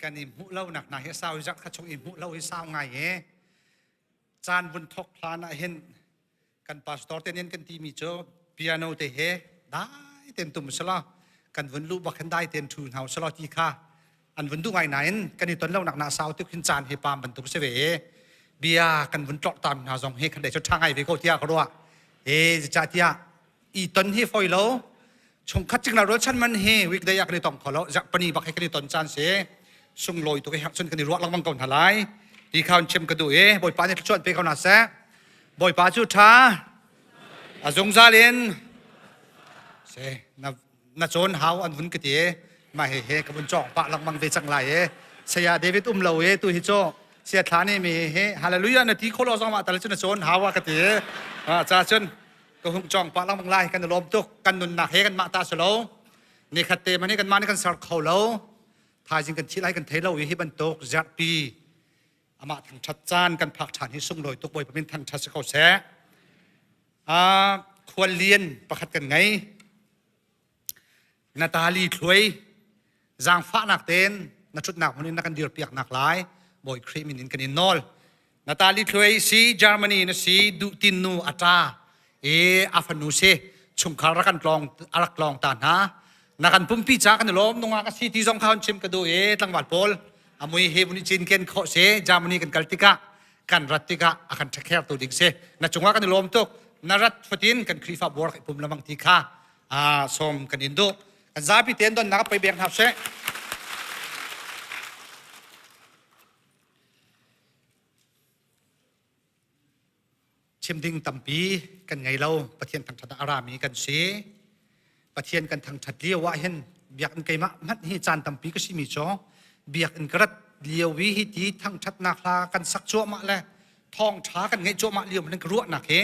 Kan i hmuh lo nak hna hi sau i zarh khat chung i hmuh lo hi sau ngai e. Caan vun thok hlan ah hin kan pastor te nin kan ti mi cu piano te he dai ten tum sala kan vun lu bak hin dai ten thu hna sala ti kha an vun du ngai nain kan i ton lo nak na sau tuk hin caan hi pam bantuk si ve e. Bia kan vun tlok tam hna zong hi kan dei chu tha ngai ve ko tiah ka ruah. E ca tiah i ton hi foi lo chungkhat cingla rualchan man hi weekday ah kan i tong kho lo zarhpani bak hi kan i ton caan si sunglawi tuk i herh cun kan i ruah lengmang ko hna lai ti kha chim ka duh i Bawipa nih thluachuah pe ko hna seh. Bawipa cu ṭha a zungzal in se na na cawn hau an vun ka ti mah he he ka vun cawng pah lengmang ve cang lai e. Saya David um lo e tu hi cu sia thla nih mi he hallelujah na ti kholo zong ma tal cu na cawn hau a ka ti ca cun ka hung cawng pah lengmang lai. Kan i lawm tuk. Kan nunnak he kan mah ta si lo. Nikhat te man hi kan mah nih kan ser kho lo. Thaizing kan thi lai kan thei lo i hi bantuk zarhpi amah thangṭhat caan kan phak ṭhan hi sunglawi tuk. Bawipa min thangṭhat si ko seh. Khuallian pakhat kan ngei. Natali Thluai, zaangfahnak tein na ṭhutnak hmun in na kan dirpiaknak lai Bawi Khrih min in kan in nawl. Natali Thluai si Germany na si duhtin nu a ṭa i a fanu si chungkhar rak kan tlawng a rak tlawng ta hna. Na kan pumpi ca kan i lawm nungak a si ti zong kha hun chim ka duh i tlangval pawl a mui he vun i cinken khawh si Germany kan kal tikah kan rat tikah a kan ṭhekher tu ding si. Na cungah kan i lawm tuk. Na rat fatin kan Khrihfa bu rak i pum lamang ti kha sawm kan in duh. Kan zapi tein donnak pei bek hna seh. Chim ding tampi kan ngei lo. Pathian thangṭhat ah a rami kan si. Pathian kan thangṭhat lio ah hin biakinn keimah hmanh hi caan tampi ka simi cu biakinn ka rat lio i hi ti thangṭhatnak hla kan sak cuahmah le thawngṭha kan ngeih cuahmah lio hmanh ka ruahnak hi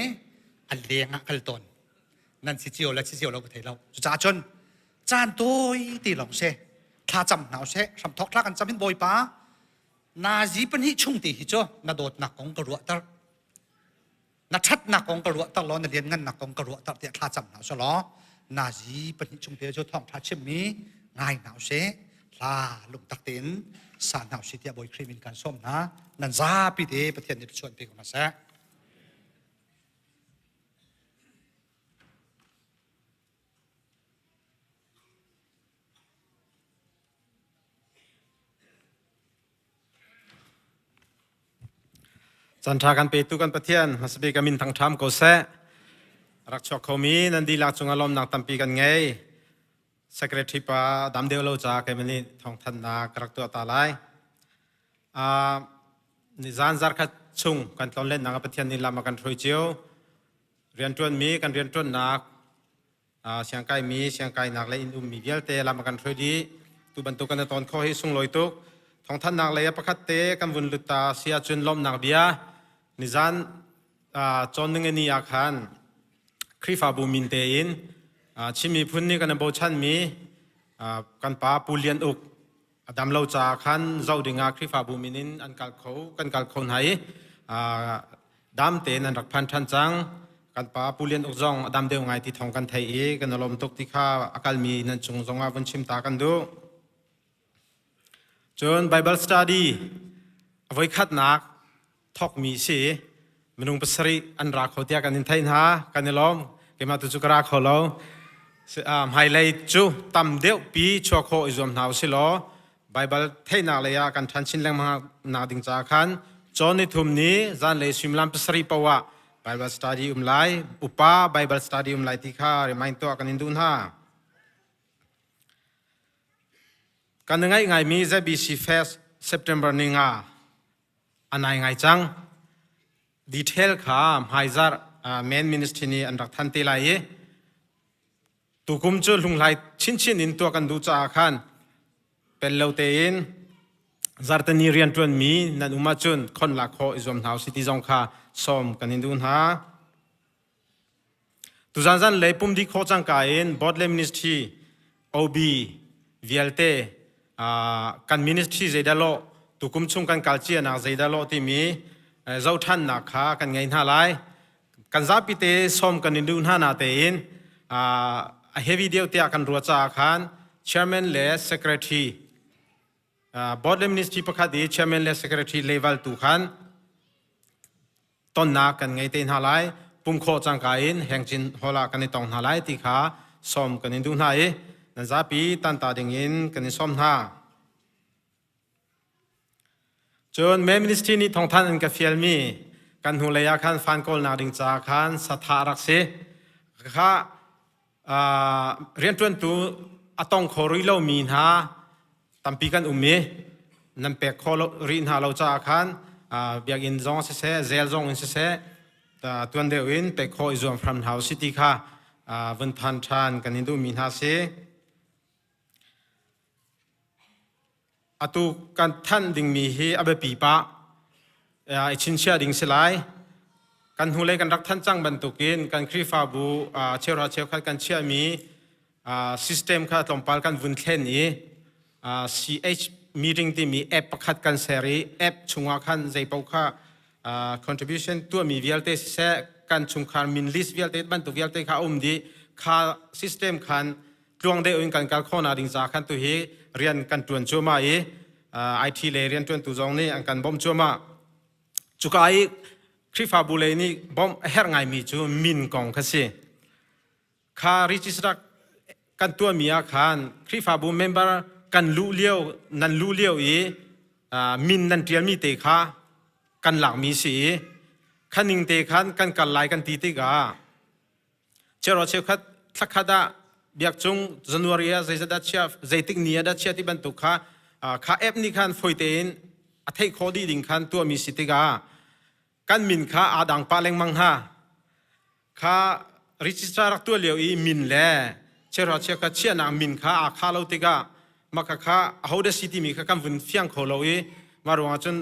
a leng ah kal tawn. Nan si cio le si cio lo ka thei lo. Cucaah cun caan tawi ti lawng si thla cam hna usih. Hramthawk thla kan cam hin Bawipa nazi pahnih chung ti hi cu na dawtnak kong ka ruahter, na ṭhatnak kong ka ruahter law na lianngannak kong ka ruahter tiah thla cam hna usih law nazi pahnih chung te cu thawngṭha chimmi ngai hna usih, hla lungtak tein sa hna usih tiah Bawi Khrih min kan sawm hna. Nan zapi te Pathian nih thluachuah pe ko hna seh. Caan ṭha kan petu kan Pathian hmasabik a min thangṭham ko seh. Rak chuak khomi nan dihlak cungah lawmnak tampi kan ngei. Secretary pa dam deuh lo ca keimah nih thawngthanhnak ka rak tuah ta lai. Nizan zarkhat chung kan tlonlennak ah Pathian nih lam a kan hruai cio. Rianṭuanmi kan rianṭuannak, siangkaimi siangkainak le inn ummi vialte lam a kan hruai dih. Tu bantuk kan i ton khawh hi sunglawi tuk. Thawngthanhnak lei ah pakhat te kan vun lut ta si ahcun lawmhnak bia nizan cawn ningani ah khan Khrihfabu min tein Chin miphun nih kan i bochanmi kan pa Pu Lian Uk a dam lo caah khan zoh dingah Khrihfabu min in an kal kho kan kal kho hna i dam tein an rak phan ṭhan cang. Kan pa Pu Lian Uk zong a dam deuh ngai ti thawng kan theih i kan i lawm tuk ti kha a kalmi nan cung zongah vun chim ta kan duh. Cun Bible study a voikhatnak thawkmi si minung pasarih an ra kho tiah kan in theih hna. Kan i lawm. Keimah tu cu ka ra kho lo. Hmailei cu tam deuh pi chuah khawh i zuam hna usih law Bible theihnak lei ah kan ṭhan chin lengmang nak ding caah khan cawn ni thum ni zanlei suimilam pasarih paoh ah Bible study um lai, upa Bible study um lai ti kha remind tuah kan in duh hna. Kan ngaih ngaimi ZBC Fest September ni nga a nai ngai cang. Detail kha hmaizarh main ministry nih an rak than te lai i tukum cu hlunghlai chinchin in tuah kan duh caah khan pel lo tein zartani rianṭuanmi nan um ahcun khon lak khawh i zuam hna usih ti zong kha sawm kan in duh hna. Tuzan zanlei pum dih khawh cangka in board le ministry OB vialte kan ministry zeidah lawh tukum chung kan kal cianak zeidah lawh timi zohthannak kha kan ngei hna lai. Kan zapi te sawm kan in duh hna na tein a heavy deuh tiah kan ruah caah khan chairman le secretary. Board le ministry pakhat i chairman le secretary level tu khan tonnak kan ngei te hna lai. Pum khawh cangka in Hengcin Hall ah kan i tong hna lai ti kha sawm kan in duh hna i nan zapi tanta ding in kan in sawm hna. Cun May Ministry nih thawngthanh an ka fialmi kan hnulei ah khan fan kawlnak ding caah khan satha a rak si. Kha rianṭuantu a tong kho rih lomi hna tampi kan um i nan pek khawh rih hna lo caah khan biakinn zong siseh, zel zong in siseh tuan deuh in pek khawh i zuam hram hna usih ti kha vun than ṭhan kan in duhmi hna si. Atu kan thanh dingmi hi a biapi pah. I chinchiah ding si lai. Kan hnulei kan rak thanh cang bantukin kan Khrihfabu cheuhra cheukhat kan chiahmi system kha tlawmpal kan vun thlen i CH meeting timi app pakhat kan ser i app chungah khan zeipaoh kha contribution tuahmi vialte siseh kan chungkhar min list vialte bantuk vialte kha a um dih. Kha system khan tluang deuh in kan kal khawhnak ding ca khan tu hi rian kan ṭuan cuahmah i IT le rianṭuantu zong nih an kan bawmh cuahmah. Cuka i Khrihfabu lei nih bawmh a herh ngaimi cu min kong kha si. Kha register kan tuahmi ah khan Khrihfabu member kan luh lio nan luh lio i min nan ṭialmi te kha kan lakmi si i khaning te khan kan kal lai kan ti tikah Chero cheukhat thlakhat ah biakchung January ah zeizat dah chia zeitik ni ah dah chia ti bantuk kha kha app nih khan foi tein a theih khawh dih ding khan tuahmi si tikah kan min kha aa dang pah lengmang hna. Kha register rak tuah lio i min le chero cheukhat chiahnak min kha aa khah lo tikah mah kha kha aho dah si timi kha kan vun fiang kho lo i mah ruangah cun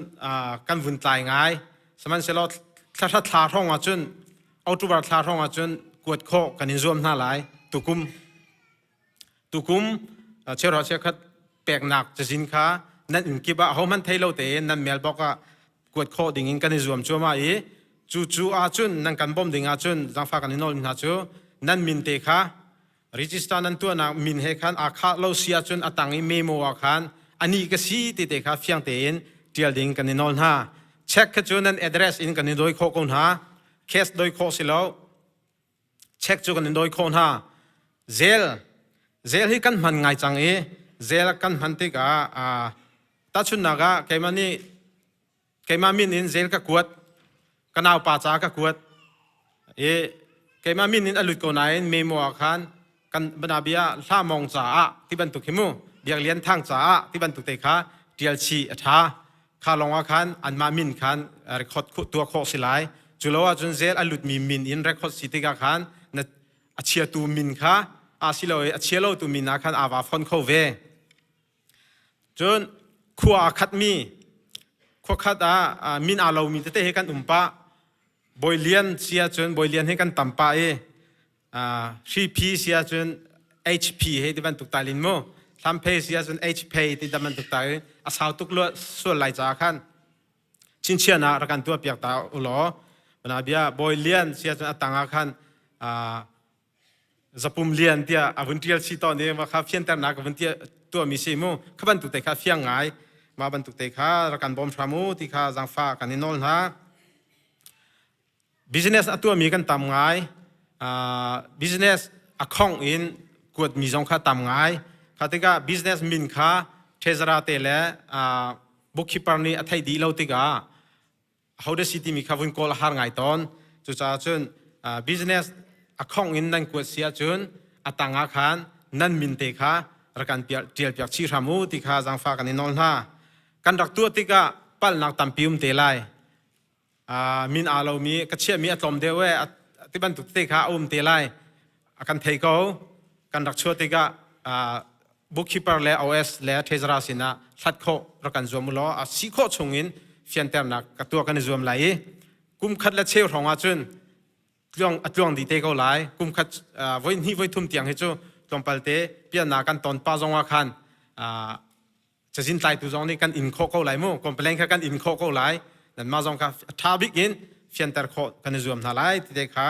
kan vun tlai ngai. Sihmanhsehlaw thlahra thla hrawng ah cun October thla hrawng ah cun kuat khawh kan in zuam hna lai. Tukum tukum cheuhra cheukhat peknak cazin kha nan inn kip ah ahohmanh thei lo tein nan mailbox ah kuat khawh ding in kan i zuam cuahmah i cu cu ahcun nan kan bawmh ding ahcun zaangfah kan i nawl hna cu nan min te kha register nan tuahnak min he khan aa khah lo si ahcun a tang i memo ah khan anih ka si ti te kha fiang tein ṭial ding kan i nawl hna. Check kha cu nan address in kan i dawi khawh ko hna. Cash dawi khawh si lo. Check cu kan in dawi khawh hna. Zel zel hi kan hman ngai cang i zel kan hman tikah tahchunhnak ah keimah nih keimah min in zel ka kuat ka naupa ca ka kuat i keimah min in a lut ko nain memo ah khan kan banabia hla mong caah ti bantuk hi mu biak lian thang caah ti bantuk te kha tial chi a tha kha lawng ah khan anmah min khan record tuah khawh si lai cu lo ahcun zel a lutmi min in record si tikah khan na a chiatu min kha a si lo i a chia lo tu min ah khan aa va fon kho ve Cun khua aa khatmi khua khat ah min aa lomi tete hi kan um pah. Bawi Lian si ahcun Bawi Lian hi kan tam pah i Hriphi si ahcun HP hei ti bantuk tal in mu. Hlamphei si ahcun HP ti bantuk tal in a sau tuk sual lai caah khan chinchian ah rak kan tuah piak ta u law bia Bawi Lian si ahcun a tang ah khan zapum lian tiah a vun ṭial chih tawn i kha fianternak a vun tuahmi si mu kha bantuk te kha fiang ngai mah bantuk te kha rak kan bawm hram u ti kha zaangfah kan i nawl hna business a tuahmi kan tam ngai business a khong in kuatmi zong kha tam ngai kha tikah business min kha treasurer te le bookkeeper nih a theih dih lo tikah ahodah si timi kha vun kawl a har ngai tawn. Cucaah cun business a khong in nan kuat si ahcun a tang ah khan nan min te kha rak kan ṭial piak chih hram u ti kha zaangfah kan i nawl hna. Kan rak tuah tikah palhnak tampi um te lai. Min aa lomi ka chiahmi a tlawm deuh e ti bantuk te kha a um te lai. A kan thei ko. Kan rak chuah tikah bookkeeper le OS le treasurer sinah hlat khawh rak kan zuam u law a si khawh chungin fianternak ka tuah kan i zuam lai i kum khat le cheu hrawng ahcun tluang a tluang dih te ko lai kum khat voi hnih voi thum tiang hi cu tlawmpal te pianna kan ton pa zong ah khan cazin tlaitu zong nih kan in khawh ko lai mu complain kha kan in khawh ko lai nanmah zong kha ṭha bik in fianter khawh kan i zuam hna lai ti te kha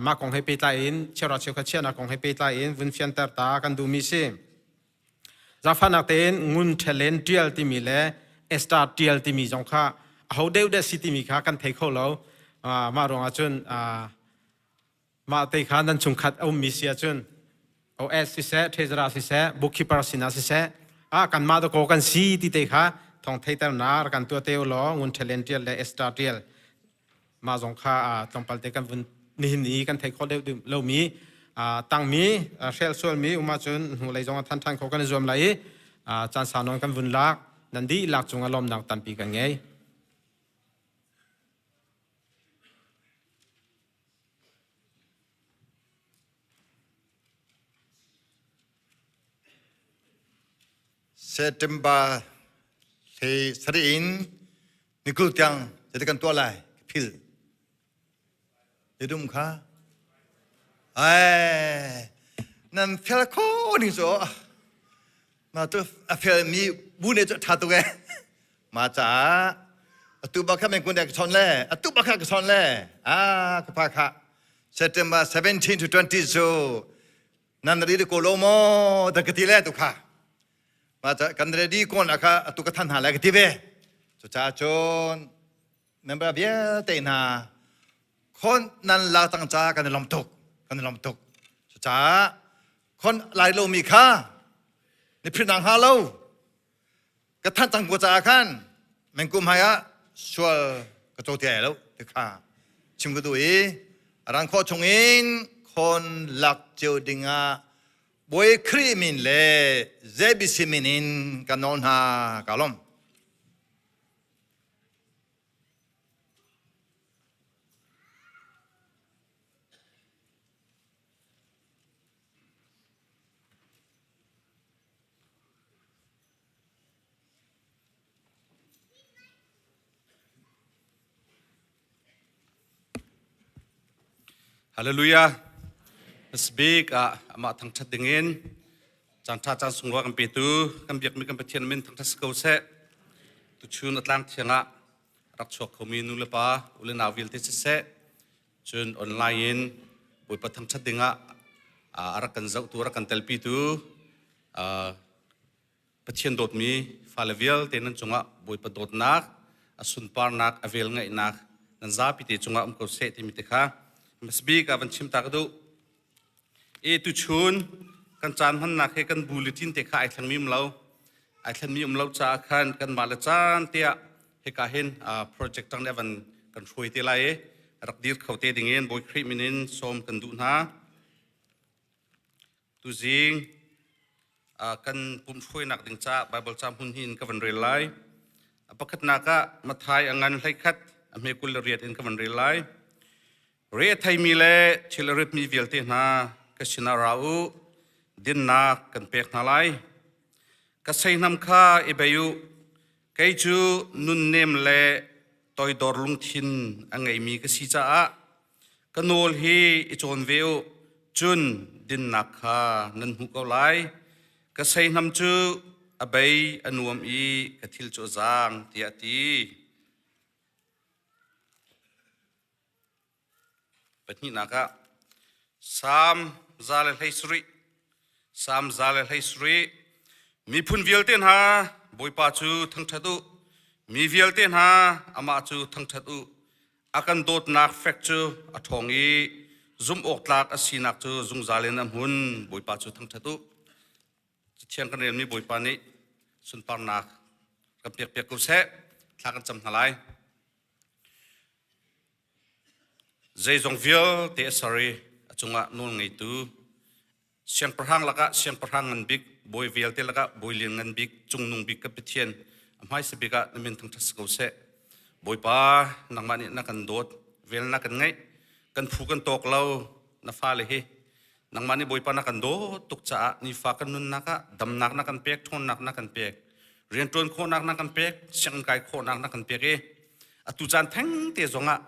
mah kong he pehtlai in cheuhra cheukhat chiahnak kong he pehtlai in vun fianter ta kan duhmi si. Zaangfahnak tein Ngun Ṭhelen ṭial timi le Esther ṭial timi zong kha aho deuh dah si timi kha kan thei kho lo. Mah ruangah cun mah te kha nan chungkhat a ummi si ahcun OS siseh, treasurer siseh, bookkeeper sinah siseh, ah kanmah dakaw kan si ti te kha thawng theiternak rak kan tuah te u law Ngun Ṭhelen ṭial le Esther ṭial mah zong kha tlawmpal te kan vun nihin i kan theih khawh deuh lomi tangmi hrel sualmi um ahcun hnulei zong a than than kho kan i zuam lai i caan sau nawn kan vun lak nan dihlak cungah lawmnak tampi kan ngei. September hlei sarih in nikul tiang zeiti kan tuah lai phil dum kha ai nan fel kho ning cu ma tu a fel mi bu ne cu tha tuk e ma caah atu ba kha men kun ka chon le atu ba kha ka chon le a ka pa kha September 17 to 20 cu nan ri ko lo maw da ka ti le tu kha ma kan ready kon a kha atu ka than hna lai ka ti ve cucaah cun member vialte hna khon nan la tang ca kan i lom tuk kan i lom tuk cucaah khon lai lo mi kha ni phir nang ha lo ka than cang ko caah khan mengkum hai ah sual ka co ti ai lo ti kha chim ka duh i rang khawh chung in khon lak cio ding ah Bawi Khrih min le ZBC min in kan nawl hna ka lawm. Hallelujah. Bik ah amah thangṭhat dingin caan ṭha caan sunglawi kan petu kan biakmi kan Pathian min thangṭhat si ko seh. Tuchun a tlang thiang ah rak chuak khomi nu le pa u le nau vialte siseh cun online in Bawipa thangṭhat dingah a rak kan zohtu a rak kan telpitu Pathian dawtmi fale vialte nan cungah Bawipa dawtnak, a sunparnak, a velngeihnak nan zapi te cungah um ko seh timi te kha hmasabik ah van chim ta ka duh. E tuchun kan caan hmannak he kan bulletin te kha ai thlengmi um lo. Ai thlenmi um lo caah khan kanmah le caan tiah hika hin project tang le van kan hruai te lai i rak dir kho te dingin Bawi Khrih min in sawm kan duh hna. Tuzing kan pumhruainak ding caah Baibal ca hmun hi in ka van rel lai. A pakhatnak ah Matthai a ngan 11 a hme 28 in ka van rel lai. Re a theimi le thil a ritmi vialte hna ka sinah ra u, dinnak kan pek hna lai. Ka seihnam kha i bei u, kei cu nunnem le toidor lungthin a ngeimi ka si caah Ka nawl hi i cawn ve u, cun dinnak kha nan hmuh ko lai. Ka seihnam cu a bei a nuam i ka thil cu a zaang, tiah a ti. Pahnihnak ah Salm 117 Salm 117 Miphun vialte hna Bawipa cu thangṭhat u mi vialte hna amah cu thangṭhat u A kan dawtnak fek cu a ṭhawng i zumhawktlak a sinak cu zungzal in a hmun. Bawipa cu thangṭhat u. Cathiang kan relmi Bawipa nih sunparnak kan pekpiak ko seh. Thla kan cam hna lai. Zeizong vialte a ser i a cungah nawl ngeitu Siangpahrang lakah siangpahrang ngan bik, bawi vialte lakah bawi lian ngan bik, cungnung bik ka Pathian, a hmaisa bik ah na min thangṭhat si ko seh. Bawipa, nangmah nih na kan dawt, vel na kan ngeih, kan phu kan tawk lo, na fale hi nangmah nih Bawipa na kan dawt tuk caah nifa kan nunnak ah damnak na kan pek, ṭhawnnak na kan pek, rianṭuan khawhnak na kan pek, sianginn kai khawhnak na kan pek i atu caan thengte zongah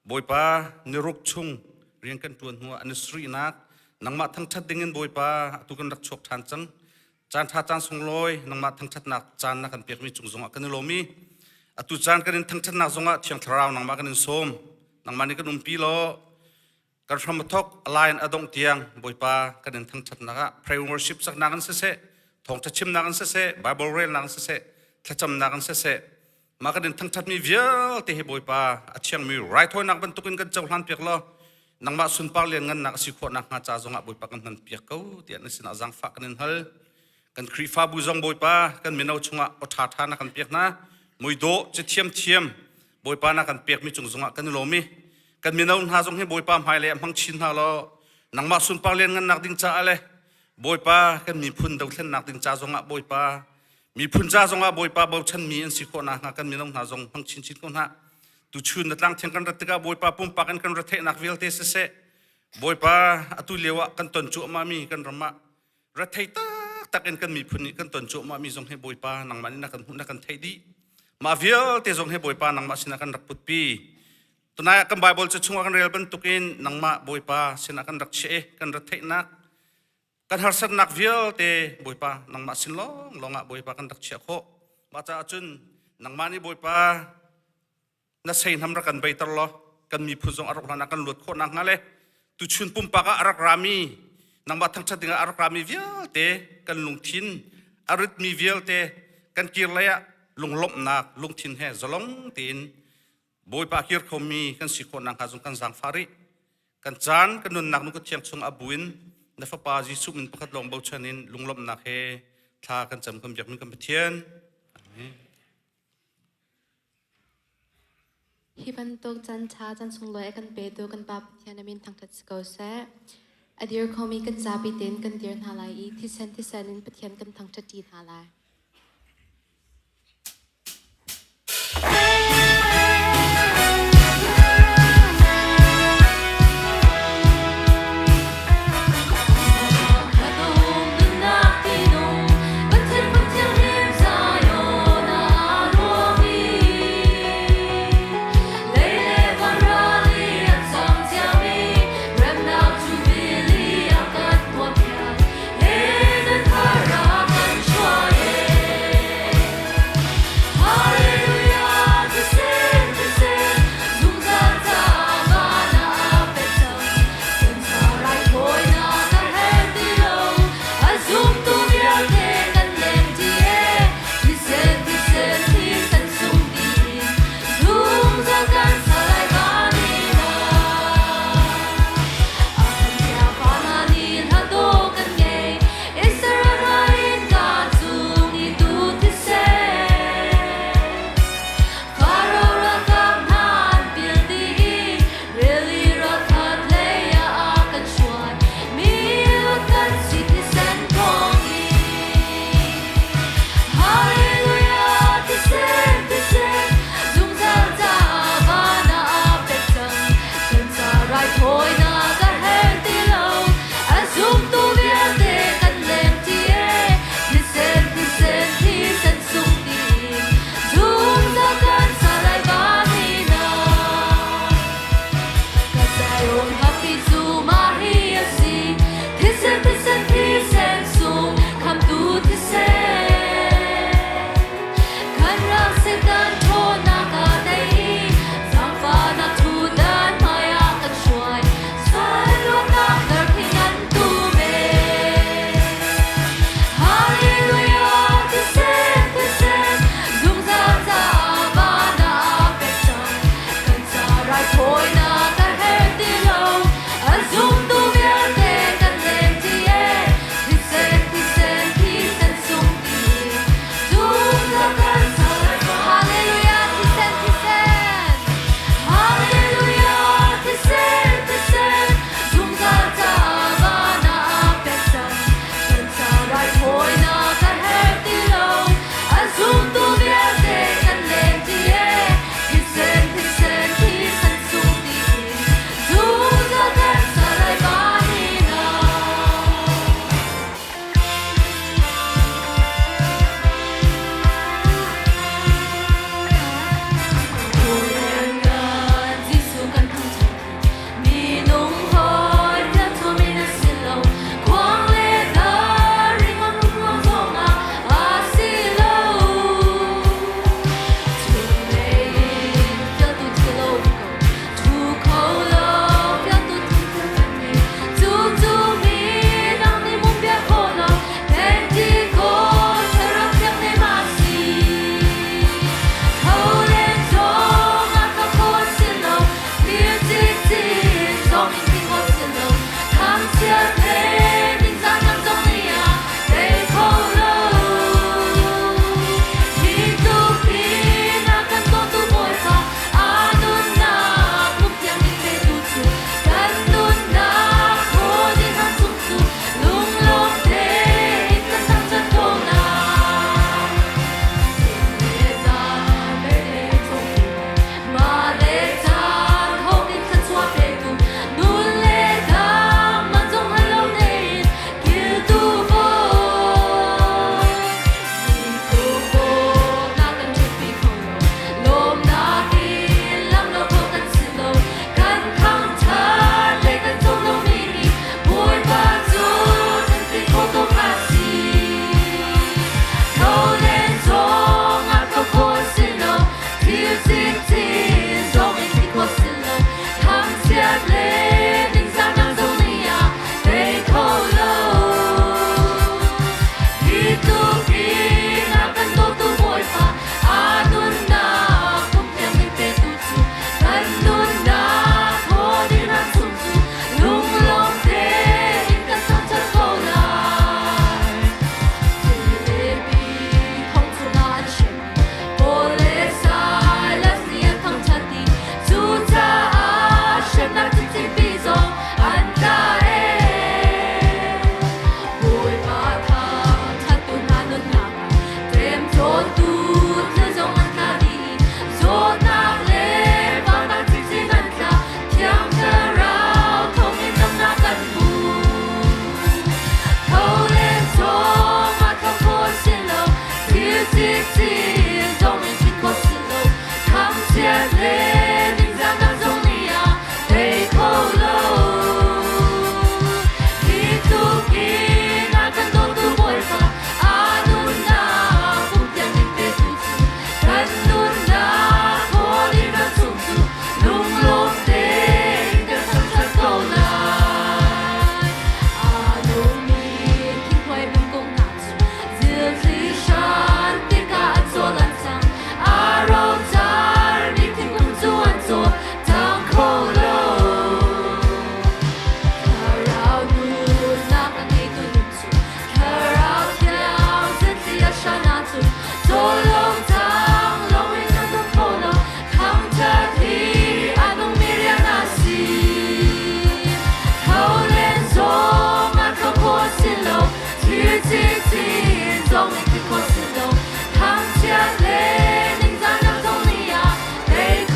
Bawipa niruk chung rian kan ṭuan hnuah an i sarihnak nangmah thangṭhat dingin Bawipa atu kan rak chuak ṭhan cang. Caan ṭha caan sunglawi nangmah thangṭhatnak caan na kan pekmi cung zongah kan i lawm i atu caan kan in thangṭhatnak zongah Thiang Thlarau nangmah kan in sawm. Nangmah nih kan umpi law kan hram a thok a lai in a dongh tiang Bawipa kan in thangṭhatnak ah prayer worship saknak in siseh. Thawngṭha chimnak in siseh, Bible relnak in siseh, thlacamnak in siseh, mah kan in thangṭhatmi vialte hi Bawipa a thiangmi raithawinak bantukin kan cohlan piak law nangmah sunpar lianngannak a si khawh nakhnga ca zongah Bawipa kan hman piak ko tiah na sinah zaangfah kan in hal. Kan Khrihfabu zong Bawipa kan mino chungah aw ṭhaṭha na kan pek hna. Muidawh ci thiamthiam Bawipa na kan pekmi cung zongah kan i lawm i kan mino hna zong hi Bawipa hmailei ah hmang chin hna law nangmah sunpar lianngannak ding caah le Bawipa kan miphun dothlennak ding ca zongah Bawipa miphun ca zongah Bawipa bochanmi an si khawh nakhnga kan mino hna zong hmang chinchin ko hna. Tuchun na tlang thiang kan rat tikah Bawipa pumpak in kan retheihnak vialte siseh Bawipa atu lio ah kan ton cuahmahmi kan ram ah rethei taktak in kan miphun nih kan ton cuahmahmi zong hi Bawipa nangmah nih na kan hmuh na kan theih dih. Mah vialte zong hi Bawipa nangmah sinah kan rak putpi. Tunai ah kan Bible cu chungah kan rel bantukin nangmah Bawipa sinah kan rak chiah i kan retheihnak kan harsatnak vialte Bawipa nangmah sin lawnglawng ah Bawipa kan rak chiah khawh. Mah caah cun nangmah nih Bawipa na seihnam rak kan beiter law kan miphun zong a rak hlan ah kan luat khawh nakhnga le tuchun pumpak ah a rak rami nangmah thangṭhat dingah a rak rami vialte kan lungthin a ritmi vialte kan kir lei ah lunglawmhnak lungthin he zalong tein Bawipa kir khomi kan si khawh nakhnga zong kan zaangfah rih. Kan caan kan nunnak nu ka thiang chung a buin na fapa Jesuh min pakhat lawng bochan in lunglawmhnak he thla kan cam kan biakmi kan Pathian. Amen. Hi bantuk caan ṭha caan sunglawi a kan petu kan Pa Pathian a min thangṭhat si ko seh. A dir khomi kan zapi tein kan dir hna lai i thisen thisen in Pathian kan thangṭhat ṭi hna lai.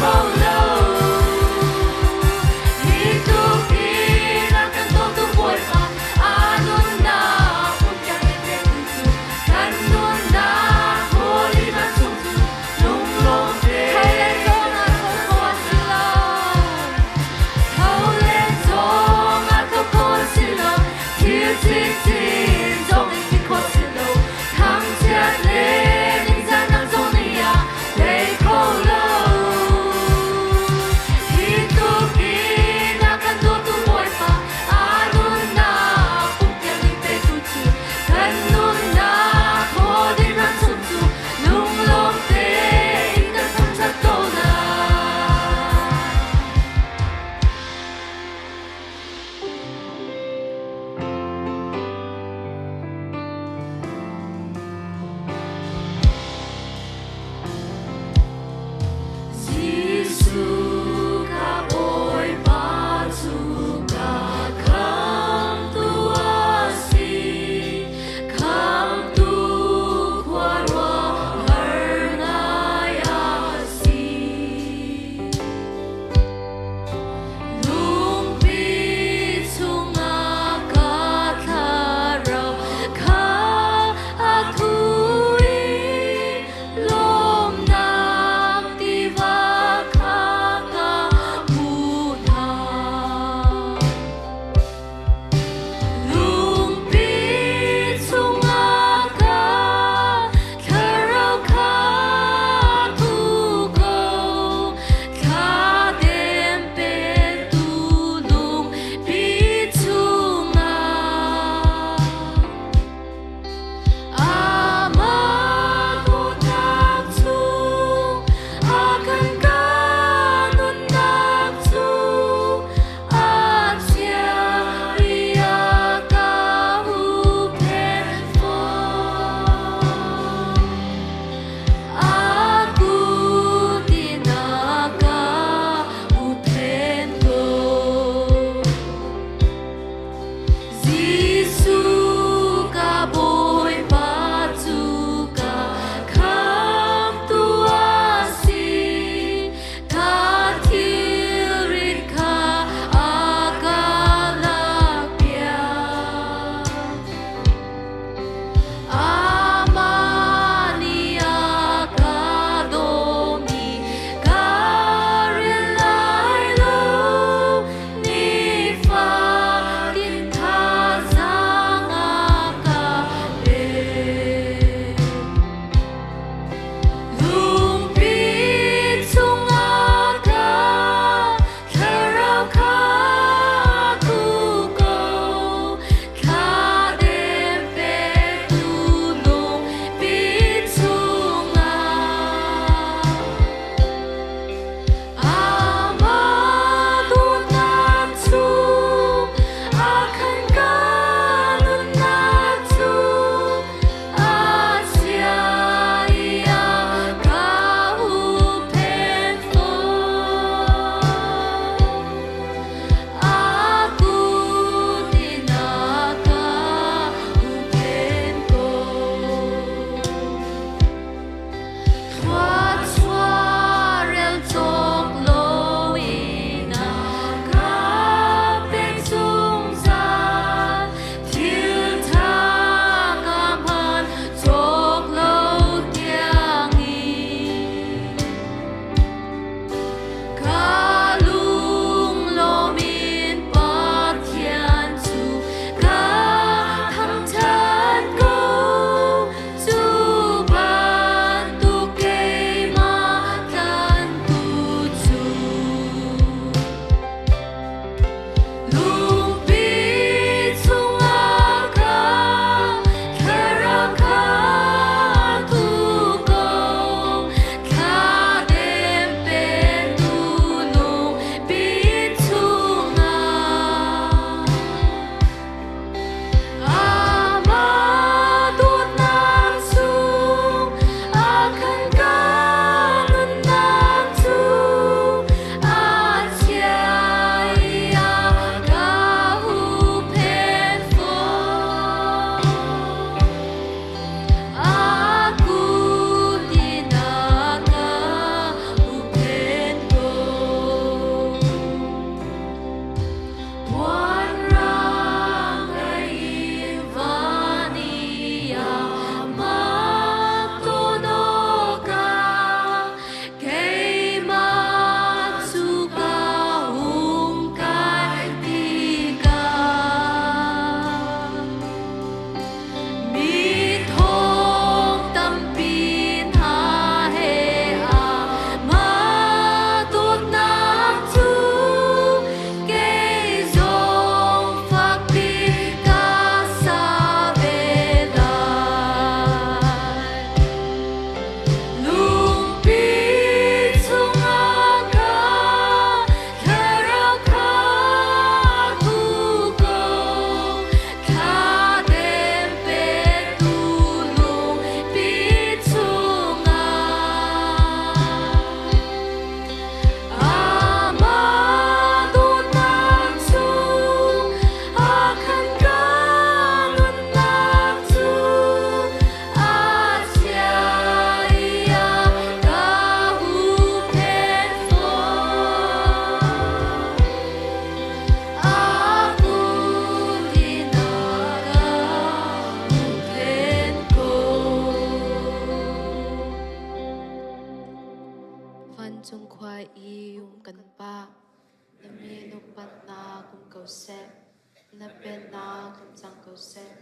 kho lo. Hi tluk in a kan dawtu Bawipa, a nunnak hmun tiang in pektu cu kan nunnak Holy vancung cu lunglawm te. Tho le zong ah tho khawh a si lo. Tho le zong ah tho khawh a si lo. Thil cikcin zong in ti khawh si lo. Thangchiat le ningzahnak zong nih a tei kho lo. kan Pa, na min upatnak um ko seh, na pennak um cang ko seh.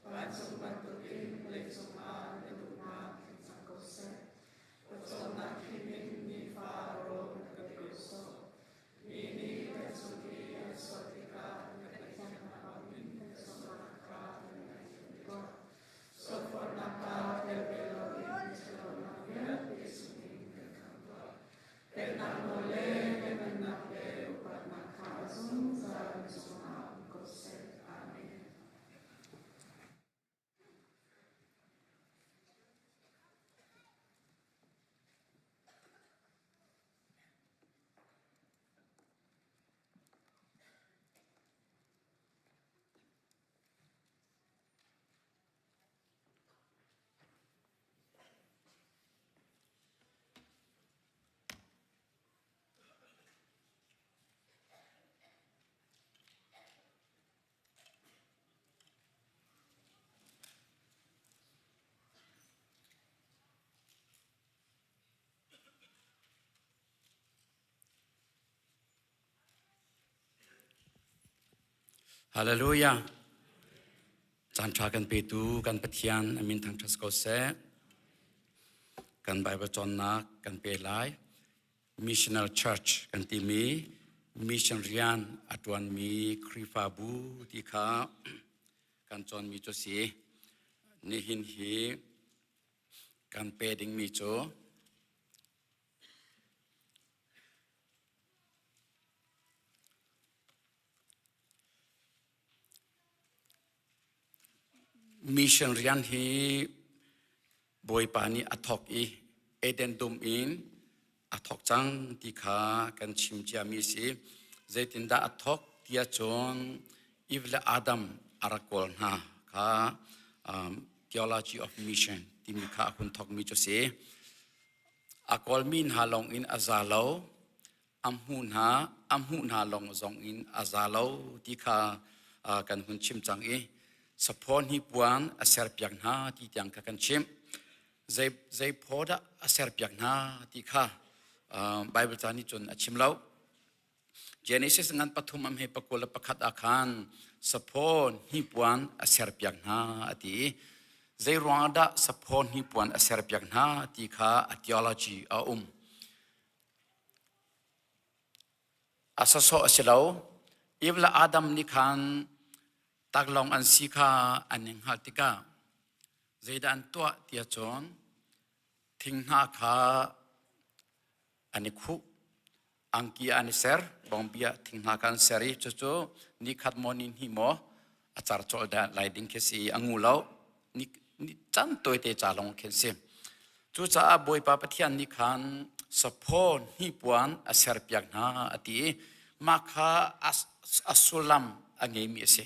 Vancung bantukin vawleicung ah na duhnak tling cang ko seh. Pawcawmnak hrim in nifa rawl na kan pe sawh. Mi nih kan cung i an sual tikah na ngaihthiam hna bangin kan sualnak kha kan ngaihthiam tuah. Sualforhnak ah tel ve loin ṭhatlonak vialte chungin kan khamh tuah. Pennak nawl le velngeihnak le upatnak kha zungzal na cungah um ko seh. Amen. Hallelujah. Caan ṭha kan petu kan Pathian a min thangṭhat ko seh. Kan Bible cawnnak kan pe lai. Missional Church kan timi mission rian a ṭuanmi Khrihfabu ti kha kan cawnmi cu si. Nihin hi kan pe dingmi cu Mission rian hi Bawipa nih a thawk i Eden dum in a thawk cang ti kha kan chim ciami a si. Zeitindah a thawk tiah cun Eve le Adam a rak kawl hna kha um, theology of mission timi kha a hun thawkmi cu a si. A kawlmi hna lawng in a za lo, a hmuh hna a hmuh hna lawng zong in a za lo ti kha kan hun chim cang i saphaw hnipuan a serpiak hna ti tiang kha kan chim zei zei phaw dah a serpiak hna ti kha Bible ca nih cun a chim lo Genesis ngan pathum am he pakul le pakhat ah khan saphaw hnipuan a serpiak hna a ti i zei ruangah dah saphaw hnipuan a serpiak hna ti kha a theology a um A sawsawh a si lo. Eve le Adam nih khan taklawng an si kha an i hngalh tikah zeidah an tuah tiah cun thinghnah kha an i khuh. Angki ah an i ser, bawngbi ah thinghnah kha an ser i cucu ni khat maw ni hnih maw a car cawlh lai ding khi si i a ngu lo. Ni, ni caan tawite ca lawng khin si. Cucaah Bawipa Pathian nih khan saphaw hnipuan a serpiak hna a ti i mah kha a sullam a ngeimi a si.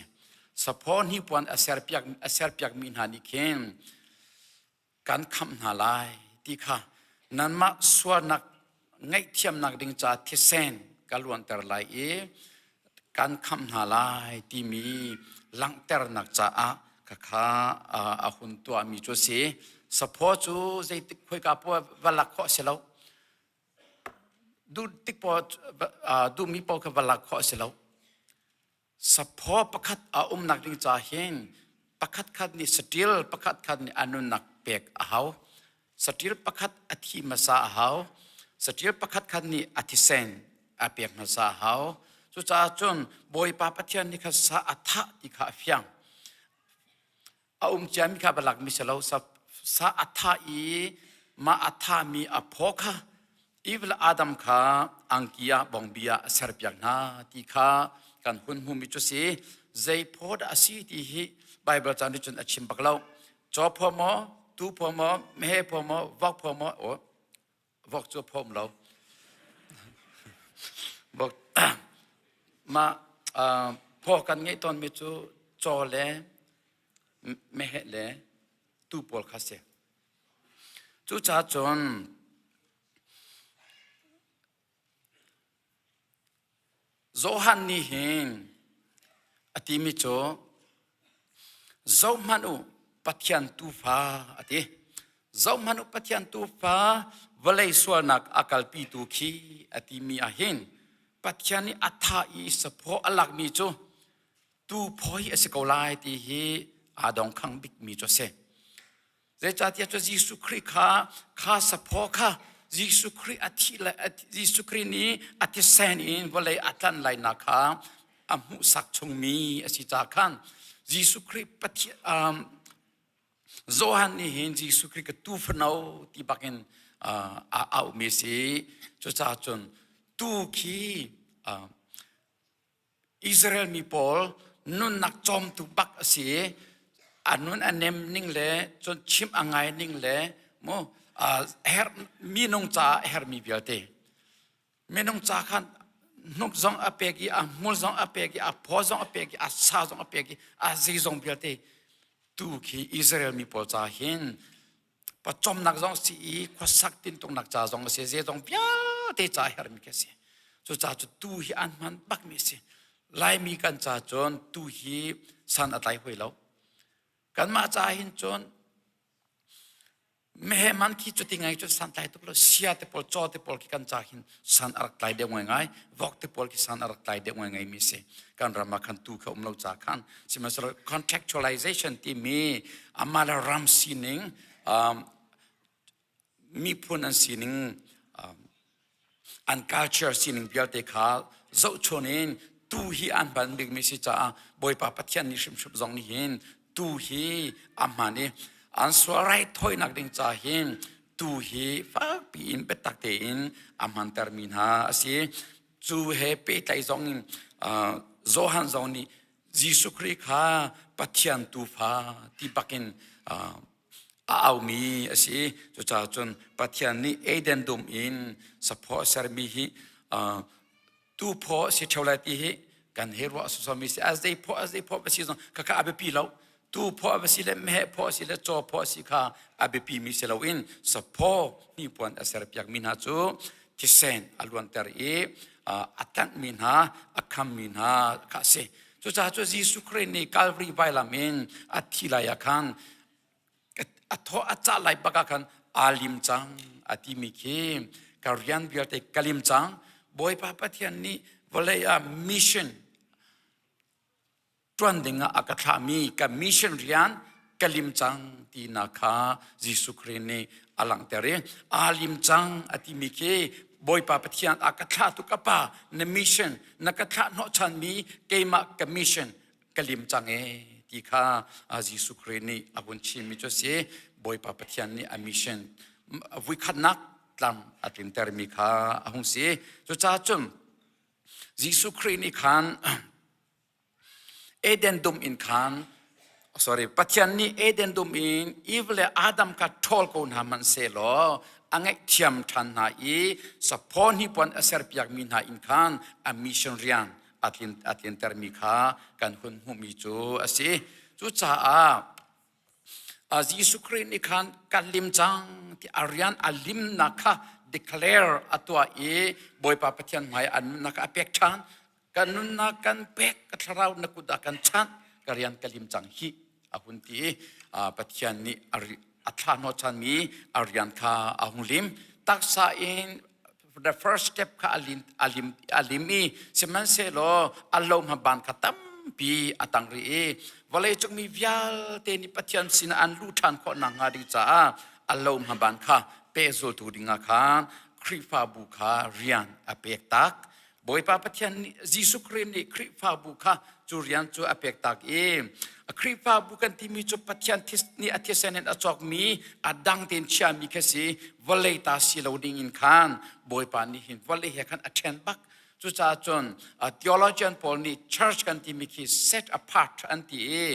Saphaw hnipuan a serpiak a serpiakmi hna nih khin kan khamh hna lai ti kha nanmah sualnak ngaihthiamnak ding ca thisen ka luanter lai i kan khamh hna lai timi langhternak caah khakha a hun tuahmi cu a si. Saphaw cu zeitik khoika poah va lak khawh a si lo. Duh tik poah duhmi poah kha va lak khawh a si lo. Saphaw pakhat a umnak ding ca hin pakhat khat nih saṭil pakhat khat nih a nunnak pek a hau. Saṭil pakhat a thi hmasa a hau. Saṭil pakhat khat nih a thisen a pek hmasa a hau. Cucaah cun Bawipa Pathian nih kha sa a thah ti kha a fiang. A um ciami kha va lakmi si lo. Sa a thah i mah a thahmi a phaw kha Eve le Adam kha angki ah bawngbi ah a serpiak hna ti kha kan hun hmumi cu si. Zei phaw dah a si ti hi Baibal ca nih cun a chim bak lo. Caw phaw maw, tuu phaw maw, meheh phaw maw, vok phaw maw, oh, vok cu phawm lo. Vok mah phaw kan ngeih tawnmi cu caw le meheh le tuu pawl kha si. Cucaah cun Johan nih hin a timi cu zohhmanh u Pathian tuufa a ti. Zohhmanh u Pathian tuufa Vawlei sualnak a kalpitu khi a timi ah hin Pathian nih a thah i saphaw a lakmi cu tu phaw hi a si ko lai ti hi aa dongkhang bikmi cu a si. Zeicahtiah cu Jesuh Khrih kha kha saphaw kha Jesuh Khrih a thih le Jesuh Khrih nih a thisen in vawlei a tlanh lainak kha a hmuhsak chungmi a si ca khan Jesuh Khrih Pathian um, Johan nih hin Jesuh Khrih ka tuufano ti bakin uh, a auhmi a si. Cucaah cun tu khi uh, Israel mi pawl nunnak cawmtu bak a si i a nun a nem ning le cun chimh a ngai ning le mu her minung caah a hermi vialte minung ca khan hnuk zong a pek i a hmul zong a pek i a phaw zong a pek i a sa zong a pek i a zeizong vialte tu khi Israel mi pawl ca hin pawcawmnak zong si i khuasak tintuknak ca zong a si zeizong vialte ca hermi khi a si cucaah cu tu hi an hman bakmi a si laimi kan ca cun tu hi san a tlai hoi lo kanmah ca hin cun meheh man khi cuti ngai cu san tlai tuk lo sia te pawl caw te pawl khi kan ca hin san a rak tlai deuh ngai ngai vok te pawl khi san a rak tlai deuh ngai ngai mi si kan ram ah khan tu kha um lo ca khan sihmanhsehlaw contractualization timi amah le ram sining um, miphun an sining um, an culture sining vialte kha zohchun in tu hi an hman bikmi si caah Bawipa Pathian nih hrimhrim zong nih hin tu hi a hman i an sual raithawinak ding ca hin tu hi fakpi in biatak tein a hmantermi hna a si. Cu he pehtlaih zong in Johan zong nih Jesuh Khrih kha Pathian tuufa ti bakin a aumi a si. Cucaah cun Pathian nih Eden dum in saphaw a sermi hi tuuphaw a si ṭheo lai ti hi kan hei ruah sawsawmi si. A zei phaw a zei phaw va si zong khakha a biapi lo. Tuuphaw a va si le meheh phaw a si le caw phaw a si kha a biapimi si loin saphaw hnipuan a serpiakmi hna cu thisen a luanter i a tlanhmi hna a khammi hna kha a si. Cucaah cu Jesuh Khrih nih Calvary vailam in a thi lai ah khan a thaw a cah lai bak ah khan aa lim cang a timi khi ka rian vialte ka lim cang. Bawipa Pathian nih vawlei ah mission ṭuan dingah a ka thlahmi ka mission rian ka lim cang tinak kha Jesuh Khrih nih a langhter i aa lim cang a timi khi Bawipa Pathian a ka thlahtu ka pa na mission na ka thlah hnawhchanmi keimah ka mission ka lim cang e ti kha Jesuh Khrih nih a hun chimmi cu a si Bawipa Pathian nih a mission vuikhatnak tlam a tlintermi kha a hung si cucaah cun Jesuh Khrih nih khan Eden dum in khan sorry Pathian nih Eden dum in Eve le Adam kha ṭhawl ko hna hmanh sehlaw a ngaihthiam ṭhan hna i saphaw hnipuan a serpiakmi hna in khan a mission rian a tlin a tlintermi kha kan hun hmuhmi cu a si. Cucaah Jesuh Khrih nih khan kan lim cang ti a rian a limnak kha declare a tuah i Bawipa Pathian hmai a nunnak a pek ṭhan. Kan nunnak kan pek, ka thlarau na kut ah kan chanh, ka rian ka lim cang hi a hun ti i Pathian nih a thlah hnawhchanmi a rian kha a hung lim. Taksa in the first step kha a lim, a lim, a lim i sihmanhsehlaw a lohma ban kha tampi a tang rih i vawleicung mi vialte nih Pathian sinah an luh ṭhan khawh nakhnga ding caah a lohma ban kha pehzultu dingah khan Khrihfabu kha rian a pek tak. Bawipa Pathian nih Jesuh Khrih nih Khrihfabu kha cu rian cu a pek tak i Khrihfabu kan timi cu Pathian nih a thisen in a cawkmi a dang tein chiami kha si vawlei ta si lo ding in khan Bawipa nih hin vawlei he khan a ṭhen bak cucaah cun theologian pawl nih church kan timi khi set apart an ti i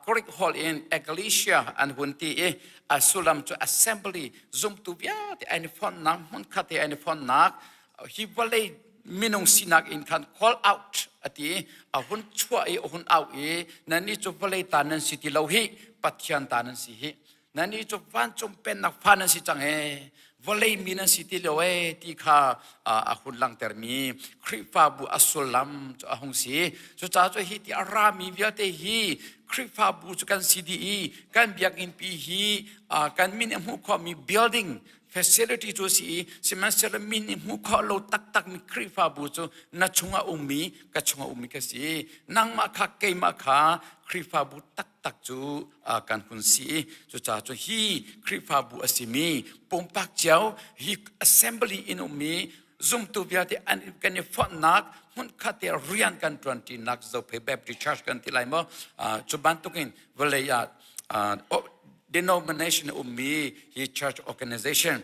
Greek holh in ecclesia an hun ti i a sullam cu assembly zumtu vialte an i fonhnak hmunkhat i an i fonhnak hi vawlei minung sinak in khan call out a ti a hun chuah i a hun au i nannih cu vawlei ta nan si ti lo hi Pathian ta nan si hi nannih cu vancung pennak fa nan si cang ee vawlei mi nan si ti lo ee ti kha a hun langhtermi Khrihfabu a sullam cu a hung si cucaah cu hi ti a rami vialte hi Khrihfabu cu kan si dih i kan biakinn pi hi kan min i hmuh khawhmi building facility cu a si i sihmanhsehlaw min i hmuh khawh lo taktakmi Khrihfabu cu na chungah ummi ka chungah ummi ka si. Nangmah kha keimah kha Khrihfabu taktak cu kan hun si i cucaah cu hi Khrihfabu a simi pumpak cio hi assembly in ummi zumtu vialte an kan i fonhnak hmunkhat te rian kan ṭuanṭinak Zophei Baptist Church kan ti lai maw? Cu bantukin vawlei ah denomination a ummi hi church organization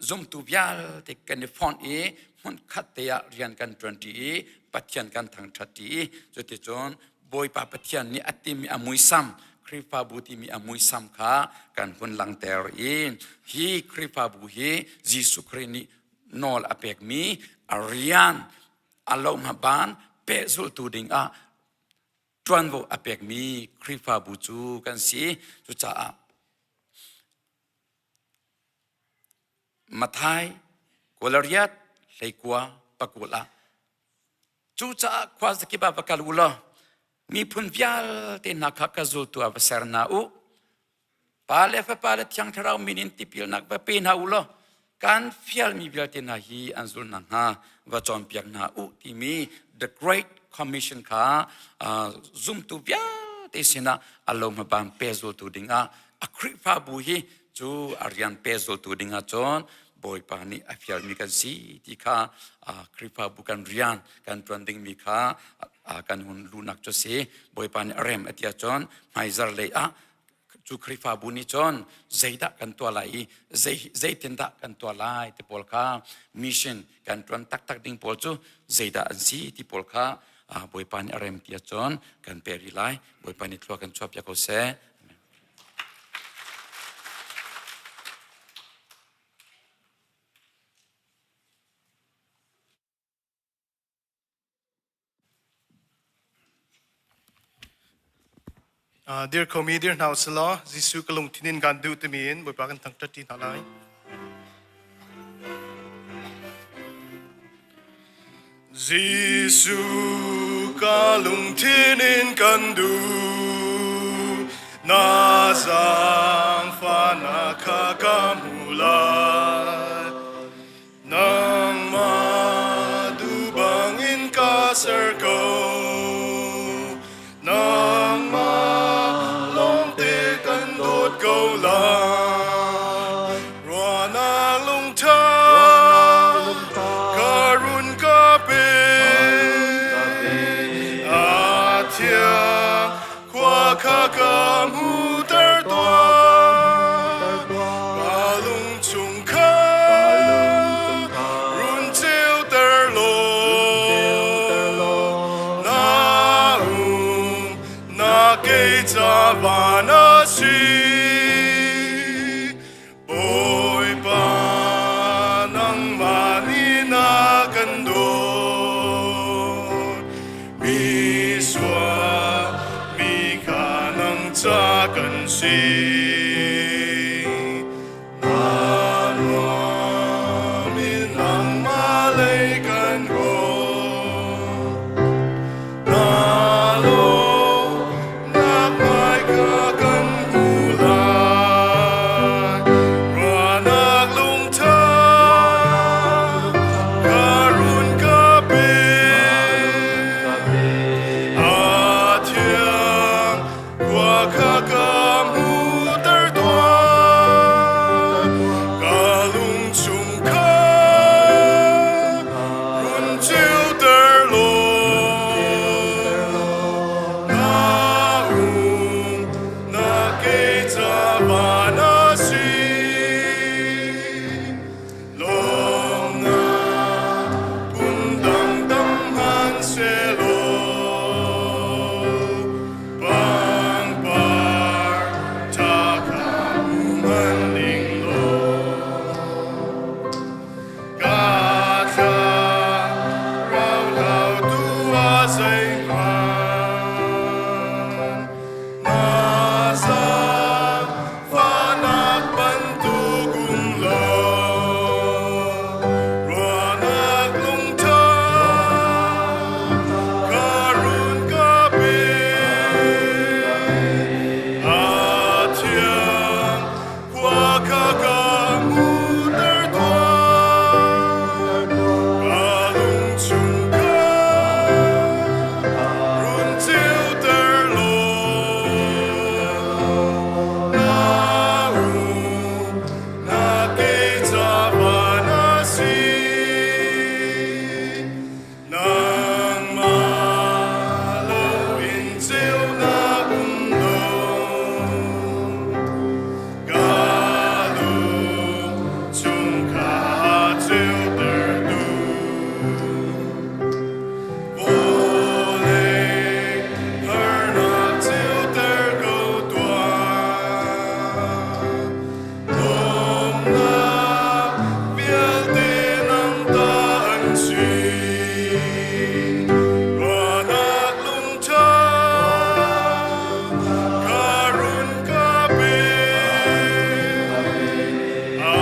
zumtu vialte kan i fonh i hmunkhat te ah rian kan ṭuanṭi i Pathian kan thangṭhatṭi i cuticun Bawipa Pathian nih a timi a muisam Khrihfabu timi a muisam kha kan hun langter i hi Khrihfabu hi Jesuh Khrih nih nawl a pekmi a rian a lohmaban pehzulhtu dingah ṭuanvo a pekmi Khrihfabu cu kan si. Cucaah Mathai Kawlariat hleikua pakul ah cucaah khua zakip ah va kal u law miphun vialte hna kha ka zultu ah va ser hna u. Pa le Fapa le Thiang Thlarau min in tipilnak va pe hna u law kan fialmi vialte hna hi an zul nakhnga va cawnpiak hna u timi The Great Commission kha zumtu vialte sinah a lo hmabang pehzultu dingah a Khrihfabu hi cu a rian pehzultu dingah cun Bawipa nih a fialmi kan si ti kha Khrihfabu kan rian kan ṭuan dingmi kha kan hun luhnak cu si. Bawipa nih a rem a ti ahcun hmaizar lei ah cu Khrihfabu nih cun zeidah kan tuah lai i zeitindah kan tuah lai ti pawl kha mission kan ṭuan taktak ding pawl cu zeidah an si ti pawl kha Bawipa nih a rem ti ahcun kan pe rih lai. Bawipa nih thlua kan chuahpiak ko seh. Amen. Dir khomi dir hna usih law Jesuh ka lungthin in kan duh timi in Bawipa kan thangṭhat ṭi hna lai. Jesuh ka lungthin in kan duh na zaangfahnak kha ka hmu lai. Nangmah duh bangin ka ser ko. Nangmah lawngte kan dawt ko lai. Ruahnak lungtha ka run ka pe. A thiang khua kha ka hmuhter tuah. Ka lung chung kha run ceuter law. Na um na kei ca van a si. Bawipa nangmah nih na kan dawt. Mi sual mi kha nang ca kan si. Na nuam in nangmah lei kan hawl. Na lawmnak hmaika kan hmu lai. Ruahnak lungtha ka run ka pe. A thiang khua kha ka hmuhter tuah. Ka lung chung kha run ceuter law. Na um na ke ca van a si. Lawmnak phundang dam hmanhsehlaw pangpar ṭha kha hmu hmanh ning law ka thlarau hla. Vawlei harnak ceuter ko tuah. Lawmnak vialte nang ta an si. Ruahnak lungṭha ka run ka pe. A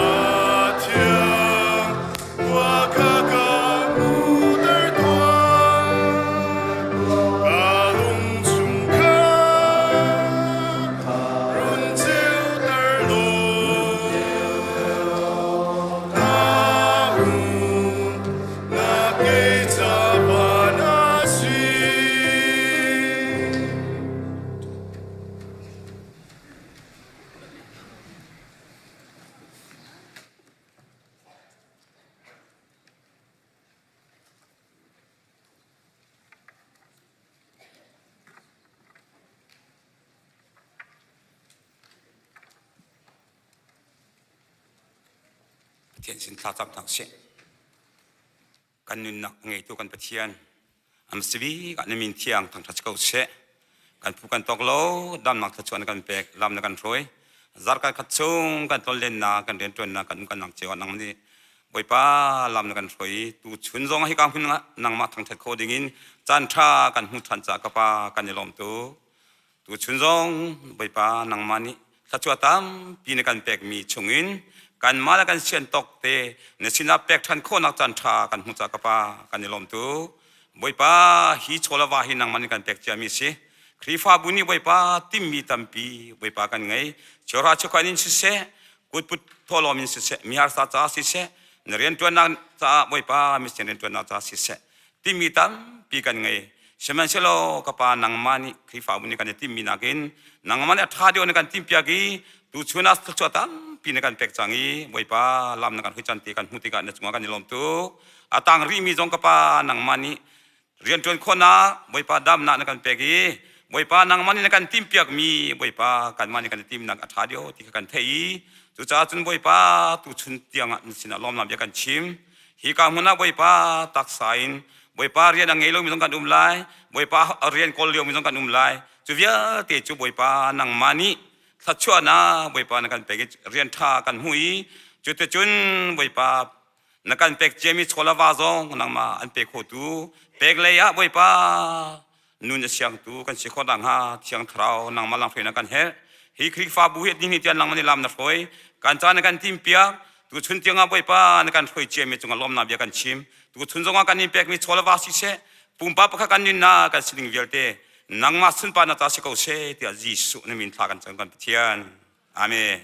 thiang khua kha ka hmuhter tuah. Ka lung chung kha run ceuter law. Na um na kei ca van a si. Pathian sin thlacam hna usih. Kan nunnak ngeitu kan Pathian am sibi kan min thiang thangthat ko seh. Kan phu kan tok lo damnak thluachuah na kan pek lam na kan hruai. Zarkai khat chung kan tlonlennak kan riantuannak kan um kan nang cio nang nih Bawipa lam na kan hruai tu chun zong hi ka hmun nangmah thangthat kho dingin caan tha kan hmu than ca ka pa kan i lawm tu. Tuchun zong Bawipa nangmah nih thluachuah tampi na kan pekmi chungin kanmah le kan sian tawk te na sinah pek ṭhan khawhnak caan ṭha kan hmuh caah ka Pa kan i lawm tu. Bawipa hi chaw le va hi nangmah nih kan pek ciami a si. Khrihfabu nih Bawipa timmi tampi Bawipa kan ngei. Cheuhra cheukhat in siseh, kutput thawhlawm in siseh, miharsa caah siseh, na rianṭuannak caah Bawipa mission rianṭuannak caah siseh, timi tampi kan ngei. Sihmanhsehlaw ka pa nangmah nih Khrihfabu nih kan i timmi nakin nangmah nih a ṭha deuh na kan timpiak i tuchun ah thluachuah tampi na kan pek cang i Bawipa lam na kan hui can ti kan hmuh tikah na cungah kan i lawm tuk. A tang rihmi zong ka pa nangmah nih rianṭuan khawhnak Bawipa damnak na kan pek i Bawipa nangmah nih na kan timpiakmi Bawipa kanmah nih kan i timnak a ṭha deuh ti kha kan theih i cucaah cun Bawipa tuchun tiangah na sinah lawmnak bia kan chim. Hika hmun ah Bawipa taksa in Bawipa rian a ngei lomi zong kan um lai, Bawipa rian kawl liomi zong kan um lai. Cu vialte cu Bawipa nangmah nih thluachuahnak Bawipa na kan pek i rian ṭha kan hmu i cuticun Bawipa na kan pek ciami chaw le va zong nangmah an pe khotu pek lei ah Bawipa nun a siangtu kan si khawh nakhnga Thiang Thlarau nangmah lang hruainak kan herh. Hi Khrihfabu hi ni tian langmang lam na hruai. Kan caan na kan timpiak. Tuchun tiangah Bawipa na kan hruai ciami cungah lawmnak bia kan chim. Tuchun zongah kan in pekmi chaw le va siseh, pumpak pakhat kan nunnak kan sining vialte nangmah sunparnak ta si ko seh tiah Jesuh na min thla kan cam kan Pathian. Amen.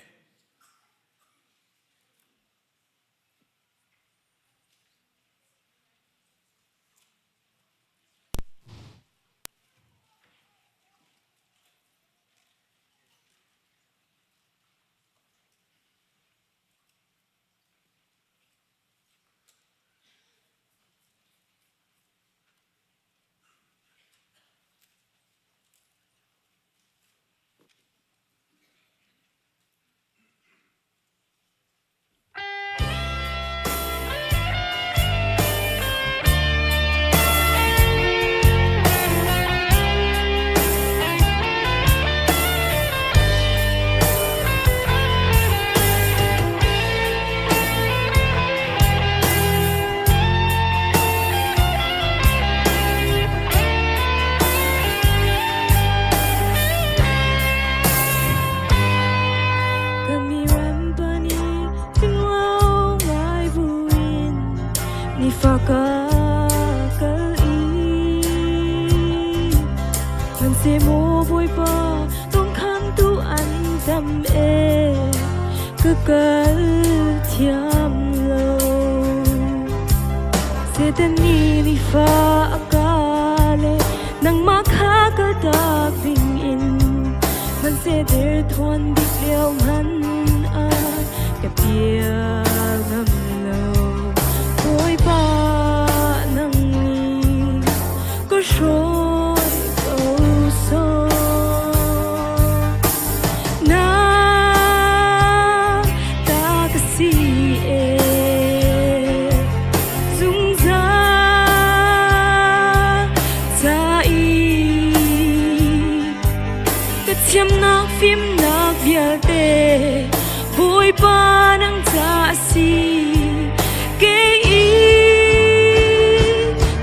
Thiamnak fimnak vialte Bawipa nang ca a si. Kei i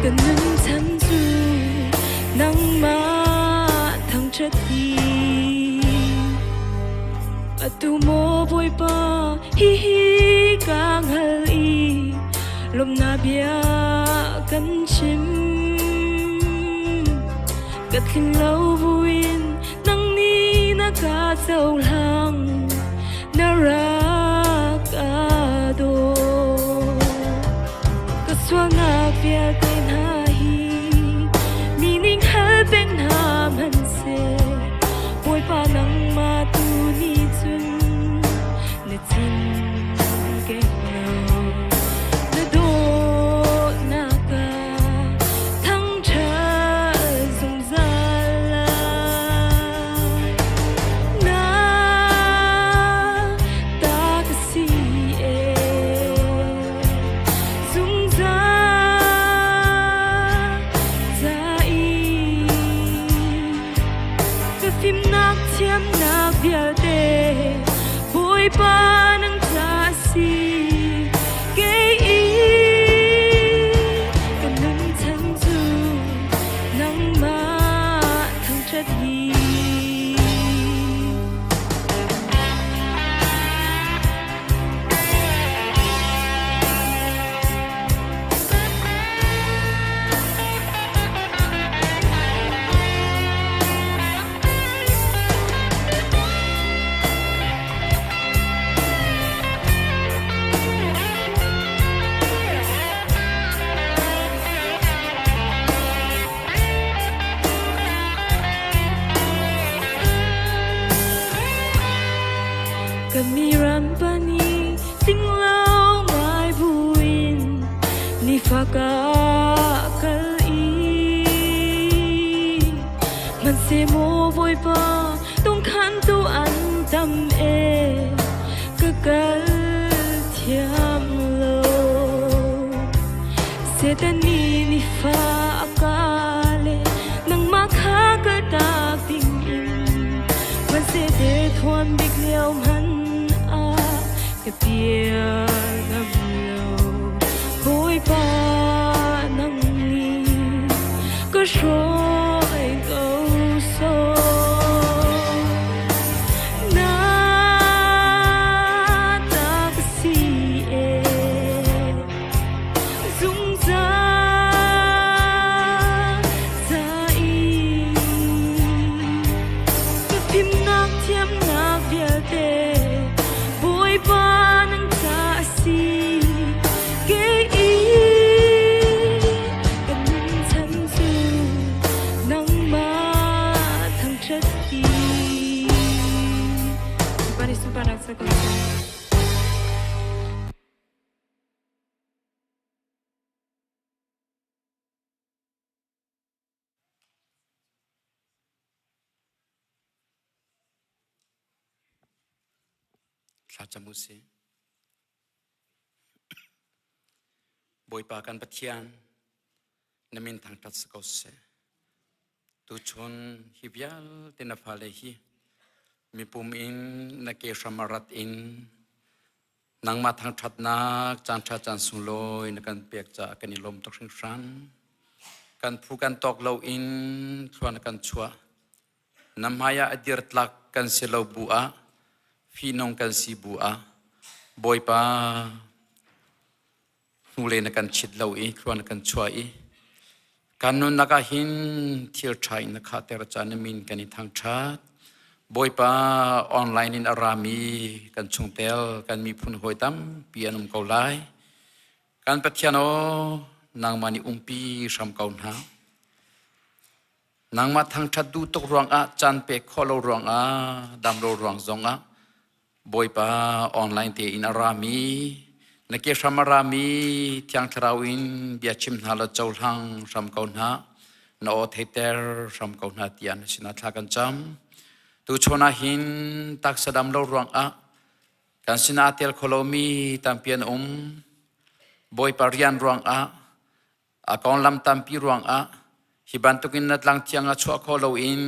ka nun chan cu nangmah thangṭhat hi. Atu maw Bawipa hihi ka hngal i lawmhnak bia kan chim. Ka tling lo buin nang nih na ka cohlang na rak ka daw. Ka sualnak vialte hna hi mi ning hal peng hna hmanhseh Bawipa nangmah tu nih cun na cin keng lo. Na dawtnak ah thangṭhat zungzal lai. Na ta ka si ee zungzal ca i ka fimnak thiamnak vialte Bawipa nang ta a si. Kei i ka nun chan cu nangmah thangṭhat hi. Kami rampani tinglo ngai buin nifaka kal i Hmanhsehlaw Bawipa tungkhantu an tam e ka kal thiam lo. Satan nih nifa a ka le nangmah kha kaltak dingin hmanhseh derthawm bik lio hmanh ah ka pial ngam lo. Bawipa nang nih ka hruai ko sawh. Na ta ka si ee zungzal ca i ka fimnak thiamnak vialte Bawipa nang ta a si. Kei i ka nun chan cu nangmah thangṭhat hi. Bawipa nih sunparnak ser ko seh. Thlacam u sih. Bawipa kan Pathian, na min thangṭhat si ko seh. Tuchun hi vialte na fale hi mipum in na ke hram a rat in nangmah thangṭhatnak caan ṭha caan sunglawi na kan pek caah kan i lawm tuk hringhran. Kan phu kan tawk lo in thluan kan chuah. Na hmaiah a dir tlak kan si lo bu ah, fihnung kan si bu ah, Bawipa hnulei na kan chit lo i thlua na kan chuah i kan nunnak ah hin thil ṭha in na khahter caah na min kan i thangṭhat. Bawipa online in a rami kan chungtel kan miphun hawi tampi an um ko lai. Kan Pathian aw, nangmah nih umpi hram ko hna. Nangmah thangṭhat duh tuk ruangah caan pek khawh lo ruangah dam lo ruang zongah Bawipa online tein a rami na ke hram a rami Thiang Thlarau in bia chim hna law cohlang hram ko hna na aw theiter hram ko hna tiah na sinah thla kan cam. Tuchun ah hin taksa dam lo ruangah kan sinah tel kho lomi tampi an um. Bawipa rian ruangah A konglam tampi ruangah Hi bantukin na tlang thiang ah chuah kho loin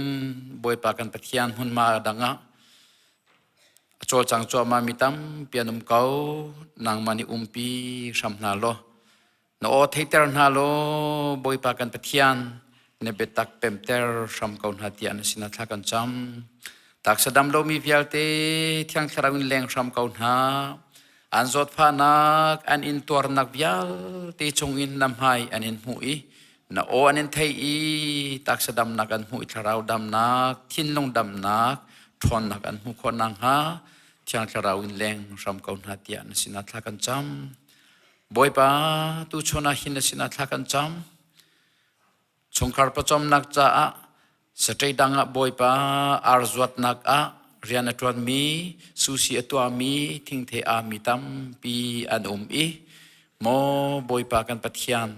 Bawipa kan Pathian hmunhma dang ah a cawlcang cuahmah mi tampi an um ko. Nangmah nih umpi hram hna law na aw theiter hna law Bawipa kan Pathian na biatak pemter hram ko hna tiah na sinah thla kan cam. Taksa dam lomi vialte Thiang Thlarau in leng hram ko hna. An zawtfahnak, an intuarnak vialte chungin na hmai an in hmuh i na aw an in theih i taksa damnak an hmuh i thlarau damnak, thinlung damnak, ṭhawnnak an hmuh khawh nakhnga Thiang Thlarau in leng hram ko hna tiah na sinah thla kan cam. Bawipa, tuchun ah hin na sinah thla kan cam. Chungkhar pawcawmnak caah state dang ah Bawipa ar zuatnak ah rian a ṭuanmi, sushi a tuahmi, thingthei aami tampi an um i maw Bawipa kan Pathian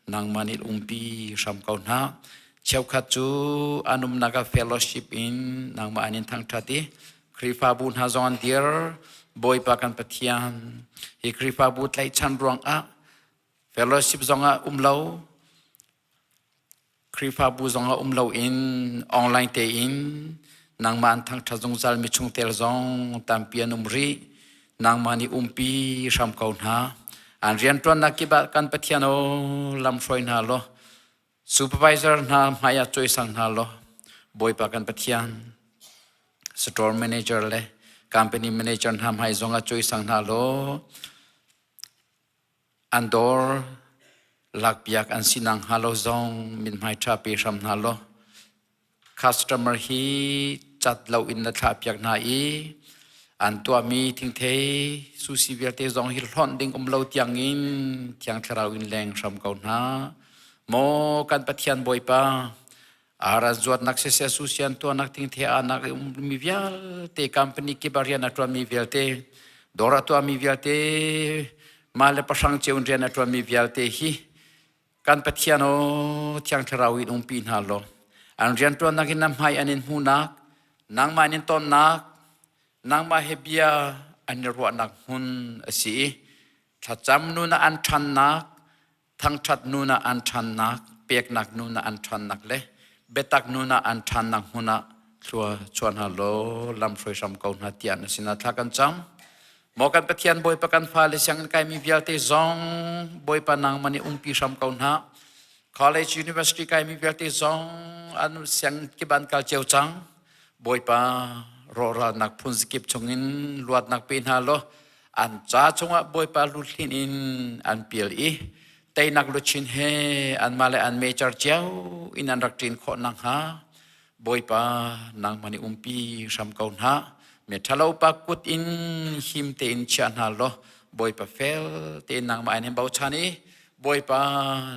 nangmah nih umpi hram ko hna. Cheukhat cu an umnak ah fellowship in nangmah an in thangṭhat i Khrihfabu hna zong an dir. Bawipa kan Pathian hi Khrihfabu tlaihchan ruangah fellowship zongah um lo Khrihfabu zongah um loin online tein nangmah an thangṭhat zungzal mi chungtel zong tampi an um rih. Nangmah nih umpi hram ko hna. An rianṭuannak kip ah kan Pathian aw lam hruai hna law supervisor hna hmai ah cawisang hna law Bawipa kan Pathian store manager le company manager hna hmai zongah cawisang hna law An dawr lakpiak an si nakhnga lo zong mithmai ṭha pe hram hna law customer hi cat lo in na thlahpiak hna i an tuahmi thingthei sushi vialte zong hi hlonh ding um lo tiangin Thiang Thlarau in leng hram ko hna. Maw kan Pathian Bawipa, Aran zuatnak siseh susian tuahnak thingthe anak i ummi vialte company kip ah rian a ṭuanmi vialte dawr a tuahmi vialte mah le pahrang cio in rian a ṭuanmi vialte hi kan Pathian aw Thiang Thlarau in umpi hna law an rianṭuannak in na hmai an in hmuhnak nangmah an in tonnak nangmah he bia an i ruahnak hmun a si i thlacam nun ah an ṭhannak thangṭhat nun ah an ṭhannak, peknak nun ah an ṭhannak le biatak nun ah an ṭhannak hmun ah thlua chuah hna law lamhruai hram ko hna tiah na sinah thla kan cam. Maw kan Pathian Bawipa kan fale sianginn kaimi vialte zong Bawipa nangmah nih umpi hram ko hna. College University kaimi vialte zong an sianginn kip an kal cio cang. Bawipa rawhralnak phun zakip chungin luatnak pe hna law an ca chungah Bawipa luhlin in an pial i teinak luchin he anmah le an major cio in an rak ṭin khawh nakhnga Bawipa nangmah nih umpi hram ko hna. Mi ṭhalo pa kut in him tein chia hna law Bawipa fel tein nangmah an in bochan i Bawipa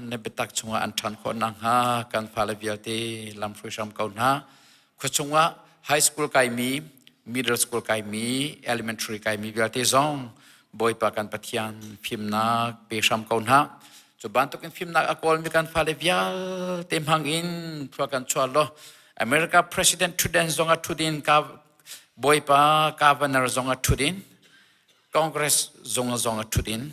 na biatak chungah an ṭhan khawh nakhnga kan fale vialte lamhruai hram ko hna. Khua chungah high school kaimi, middle school kaimi, elementary kaimi vialte zong Bawipa kan Pathian fimnak pe hram ko hna. Cu bantukin fimnak a kawlmi kan fale vialte hmang in thlua kan chuah law America President Thutden zong a thut in ka Bawipa governor zong a thut in Congress zung zong a thut in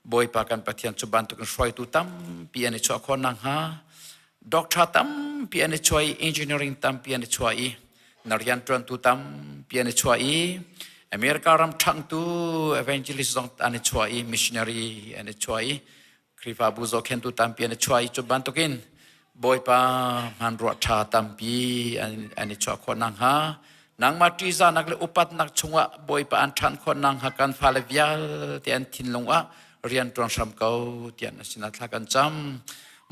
Bawipa kan Pathian cu bantukin hruaitu tampi an i chuah khawh nakhnga doctor tampi an i chuah i engineering tampi an i chuah i na rianṭuantu tampi an i chuah i America ram ṭhangtu evangelist zong an i chuah i missionary an i chuah i Khrihfabu zohkhenhtu tampi an i chuah i cu bantukin Bawipa hmanrua ṭha tampi an i chuah khawh nakhnga nangmah ṭihzahnak le upatnak chungah Bawipa an ṭhan khawh nakhnga kan fale vialte an thinlung ah rian ṭuan hram ko tiah na sinah thla kan cam.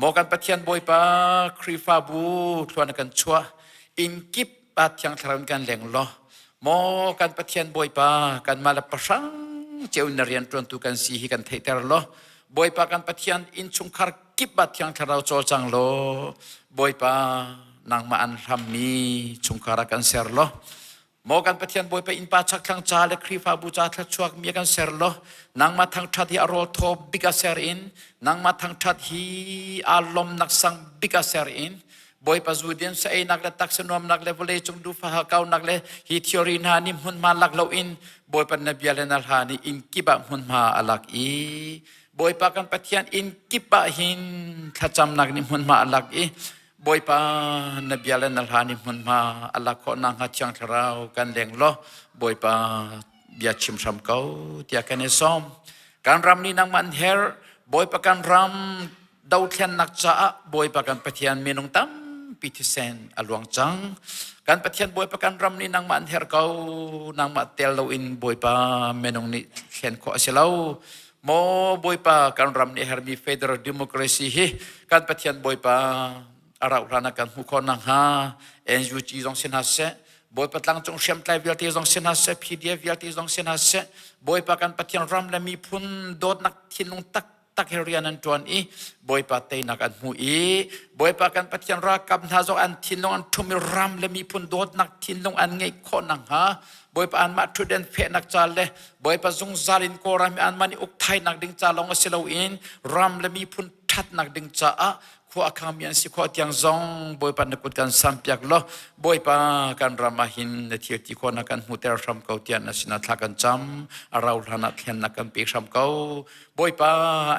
Maw kan Pathian Bawipa Khrihfabu thluan kan chuah inn kip ah Thiang Thlarau in kan leng law maw kan Pathian Bawipa kanmah le pahrang cio in na rianṭuantu kan si hi kan theihter law Bawipa kan Pathian innchungkhar kip ah Thiang Thlarau cawlcang law Bawipa nangmah an hlammi chungkhar ah kan ser law Maw kan Pathian Bawipa innpa chakthlang ca le Khrihfabu ca thluachuak mi kan ser law nangmah thangṭhat hi a rawl thaw bik a ser in nangmah thangṭhat hi aa lawmnak sang bik a ser in Bawipa zu din sa einak le taksa nuamnak le vawlei cung duhfah kaunak le hi theory hna nih hmunhma lak loin Bawipa na bia le na hla nih inn kip ah hmunhma a lak i Bawipa kan Pathian inn kip ah hin thlacamnak nih hmunhma a lak i. Bawipa na bia le na hla ni hmunhma a lak khawh nakhnga Thiang Thlarau kan leng law Bawipa bia chim hram ko tiah kan i sawm. Kan ram nih nangmah an herh. Bawipa kan ram dothlennak caah Bawipa kan Pathian minung tampi thisen a luang cang. Kan Pathian Bawipa kan ram nih nangmah an herh ko. Nangmah tel loin Bawipa minung nih thlen khawh a si lo. Maw Bawipa kan ram nih hermi federal democracy hi kan Pathian Bawipa a rauh hlan ah kan hmuh khawh nakhnga NUG zong si hna seh Bawipa tlangcung hriamtlai vialte zong si hna seh PDF vialte zong si hna seh Bawipa kan Pathian ram le miphun dawtnak thinlung tak tak he rian an ṭuan i Bawipa teinak an hmu i Bawipa kan Pathian ralkap hna zong an thinlung an ṭhum i ram le miphun dawtnak thinlung an ngeih khawh nakhnga Bawipa anmah ṭhutden fehnak ca le Bawipa zungzal in Kawlram i anmah nih uk thainak ding ca lawng a si loin ram le miphun ṭhatnak ding caah khua a khangmi an si khawh tiang zong Bawipa na kut kan sampiak law Bawipa kan ram ah hin na thil ti khawhnak kan hmuhter hram ko tiah na sinah thla kan cam a rau hlan ah thlennak kan pe hram ko Bawipa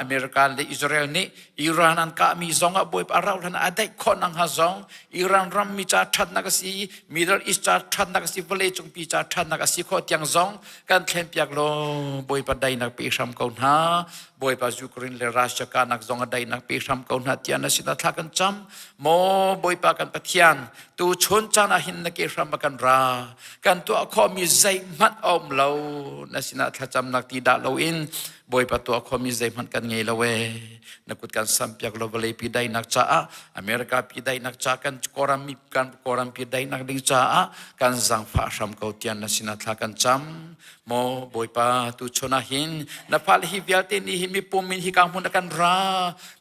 America le Israel nih Iran an kahmi zong ah Bawipa rauh hlan a daih khawh nakhnga zong Iran rammi ca ṭhatnak a si Middle East ca ṭhatnak a si vawlei cungpi ca ṭhatnak a si khawh tiang zong kan thlenpiak law Bawipa daihnak pe hram ko hna Bawipa Ukraine le Russia kahnak zong a daihnak pe hram ko hna tiah na sinah thla kan cam maw Bawipa kan Pathian tu chun caan ah hin na ke hram a kan ra kan tuah khawhmi zeihmanh a um lo na sinah thlacamnak ti dah loin Bawipa tuah khomi zeihmanh kan ngei lo ee. Na kut kan sampiak lo vawlei pi daihnak caah America pi daihnak caah kan Kawlram mi kan Kawlram pi daihnak ding caah kan zangfah hram ko tian na sinah thla kan cam. Maw Bawipa tu chun ah hin na fale hi vialte nih hi mipum in hika hmun ah kan ra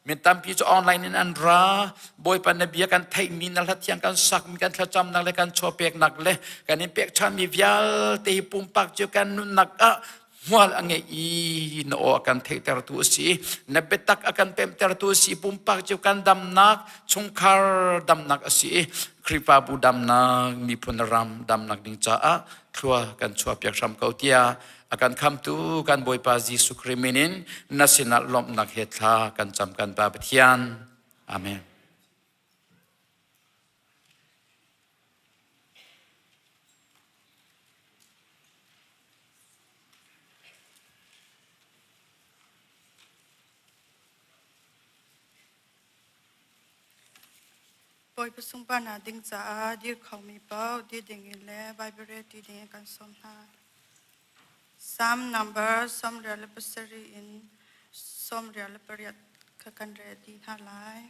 mi tampi cu online in an ra Bawipa na bia kan theihmi na hla thiang kan sakmi kan thlacamnak le kan chawpeknak le kan in pekchanmi vialte hi pumpak cu kan nunnak ah hmual a ngeih i na aw a kan theihtertu a si na biatak a kan pemtertu a si pumpak cu kan damnak chungkhar damnak a si i Khrihfabu damnak miphun ram damnak ding caah thlua kan chuahpiak hram ko tiah a kan khamtu kan Bawipa Jesuh Khrih min in na sinah lawmhnak he thla kan cam kan Pa Pathian. Amen. Bawipa sunparnak ding caah dir khomi paoh dir dingin le Bible rel ti dingin kan sawm hna. Psalm number 77 in 78 kha kan rel dih hna lai.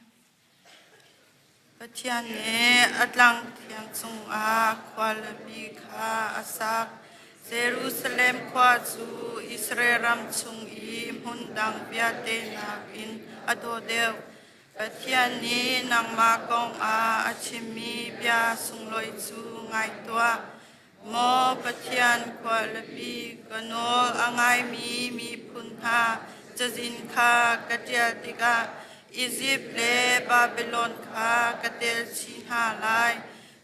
Pathian nih a tlang thiang cungah khualipi kha a sak. Jerusalem khua cu Israel ram chung i hmun dang vialte nakin a dawh deuh. Pathian nih nangmah kong ah a chimmi bia sunglawi cu ngai tuah. Maw Pathian khualipi, ka nawl a ngaimi miphun hna cazin kha ka ṭial tikah Izipt le Babilon kha ka tel chih hna lai.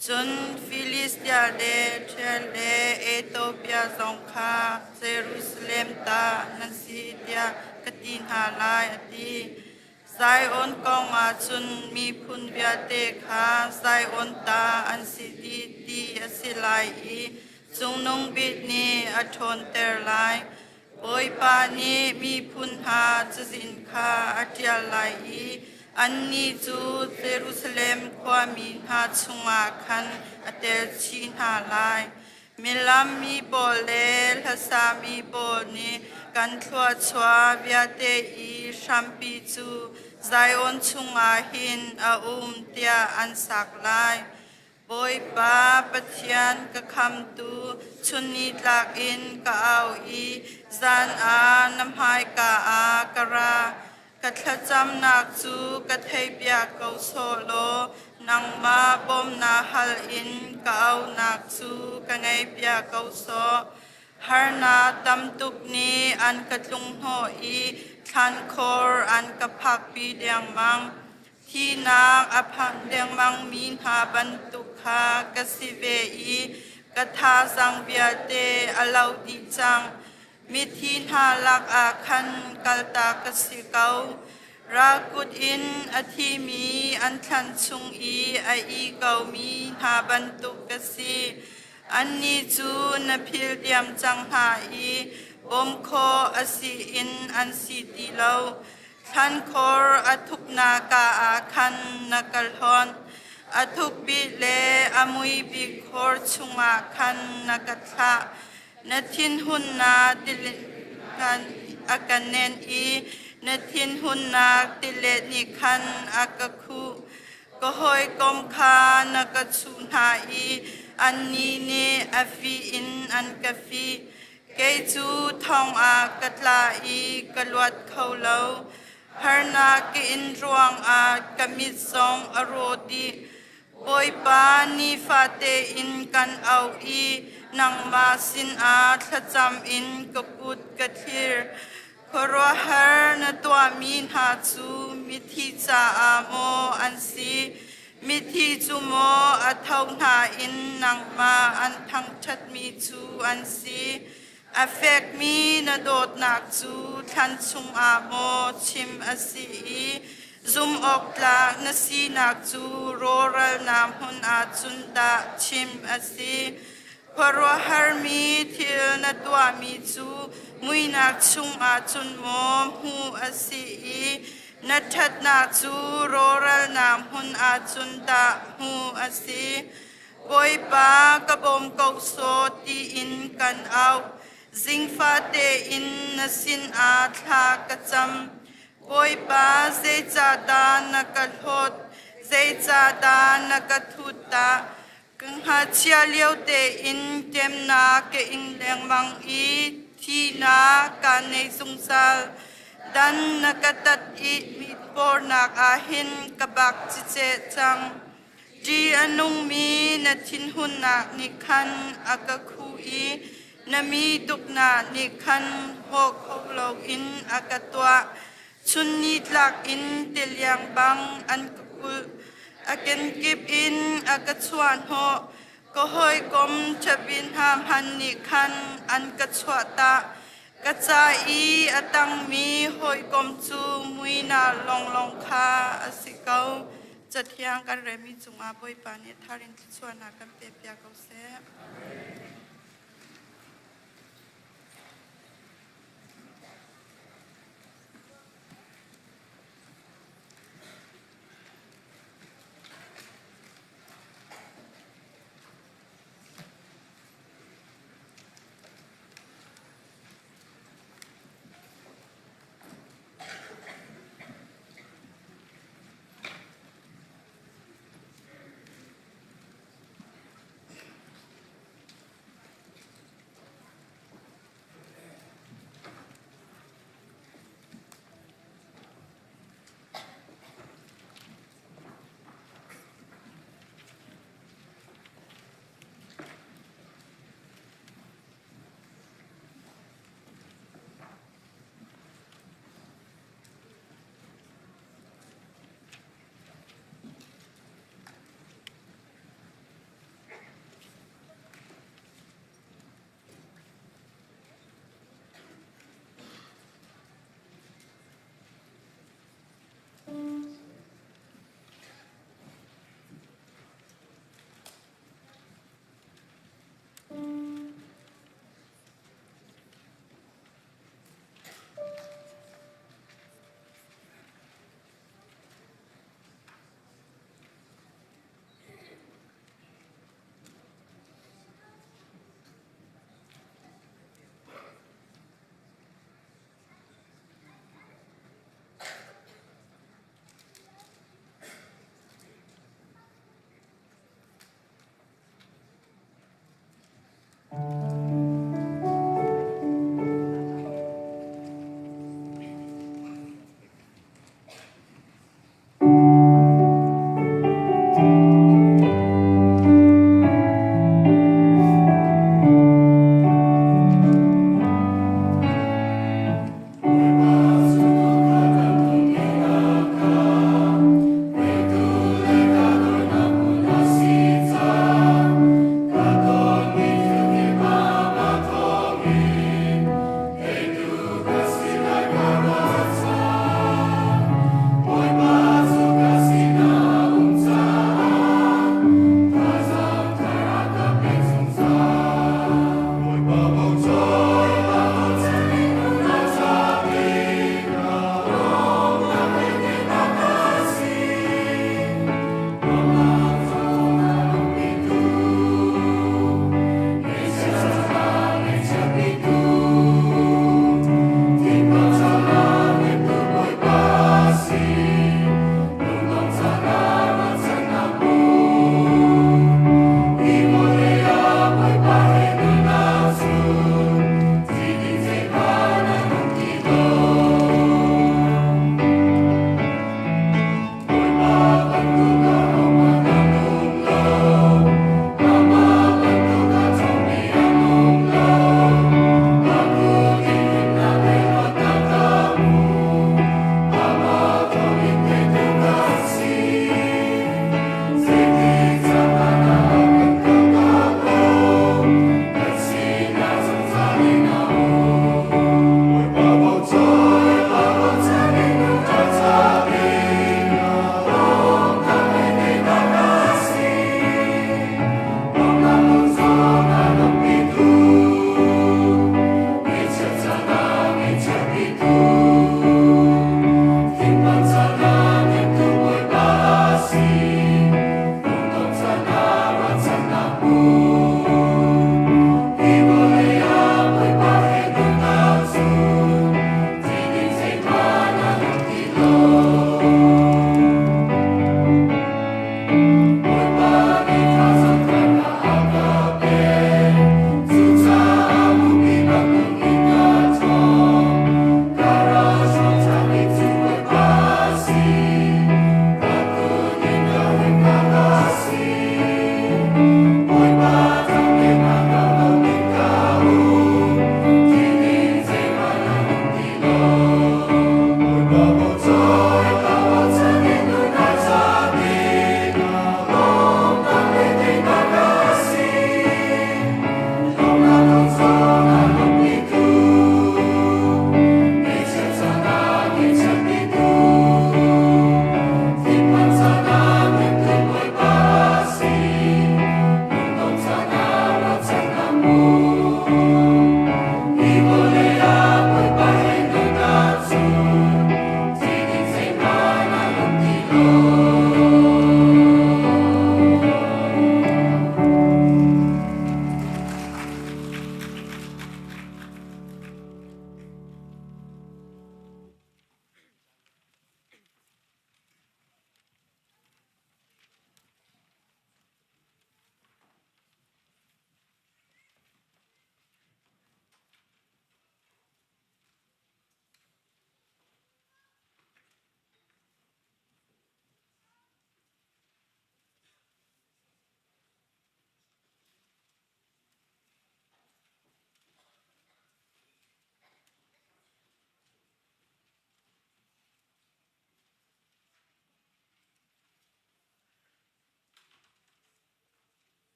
Cun Filistia le Ṭhial le Ethiopia zong kha Jerusalem ta nan si tiah ka ti hna lai, a ti. Zion kong ah cun miphun vialte kha Zion ta an si dih ti a si lai i Cungnung Bik nih a ṭhawnter lai. Bawipa nih miphun hna cazin kha a ṭial lai i annih cu Jerusalem khuami hna chungah khan a tel chih hna lai. Milam mi pawl le hlasa mi pawl nih kan thluachuah vialte i hrampi cu Zion chungah hin a um tiah an sak lai. Bawipa Pathian ka khamtu chun nitlak in ka au i zan ah na hmaika ah ka ra. Ka thlacamnak cu ka theihpiak ko sawh law nangmah bawmnak hal in ka aunak cu ka ngaihpiak ko sawh. Harnak tam tuk nih an ka tlunghnawh i thlankhor an ka phakpi dengmang. Thihnak a phak dengmangmi hna bantuk kha ka si ve i ka thazaang vialte a lo dih cang. Mithi hna lakah khan kaltak ka si ko. Ralkut in a thimi an thlan chung i a ih komi hna bantuk ka si. Annih cu na phil diam cang hna i bawm khawh a si in an si ti lo. Thlankhor a thuknak ah khan na ka hlonh. A thuk bik le a mui bik khor chungah khan na ka thlah. Na thinhunnak tilet khan a ka nenh i na thinhunnak tilet nih khan a ka khuh. Ka hawikom kha na ka chuh hna i annih nih a fih in an ka fih. Kei cu thong ah ka tla i ka luat kho lo. Harnak ka in ruangah ka mit zong a raw dih. Bawipa nifate in kan auh i nangmah sinah thlacam in ka kut ka thlir. Khuaruahhar na tuahmi hna cu mithi caah maw an si? Mithi cu maw a tho hna in nangmah an thangṭhatmi cu an si? A fekmi na dawtnak cu thlan chungah maw chim a si i zumhawktlak na sinak cu rawhralnak hmun ah cun dah chim a si? Khuaruahharmi thil na tuahmi cu muihnak chungah cun maw hmuh a si i na ṭhatnak cu rawhralnak hmun ah cun dah hmuh a si? Bawipa ka bawm ko sawh tiin kan auh. Zingfa tein na sinah thla ka cam. Bawipa zeicahdah na ka hlawt? Zeicahdah na ka thut dah? Ka ngakchia lio tein ṭemnak ka ing lengmang i thihnak kaa nei zungzal. Dan na ka tat i mitpawrnak ah hin ka bak ciceh cang. Ṭih a nungmi na thinhunnak nih khan a ka khuh i na mi tuknak nih khan hawh kho loin a ka tuah. Chun nitlak in tiliang bang an ka kulh. A kenkip in a ka chuahhnawh. Ka hawikom ṭhapi hna hmanh nih khan an ka chuahtak. Ka ca i a tangmi hawikom cu muinak lawnglawng kha a si ko. Cathiang kan relmi cungah Bawipa nih thar in thluachuahnak kan pekpiak ko seh.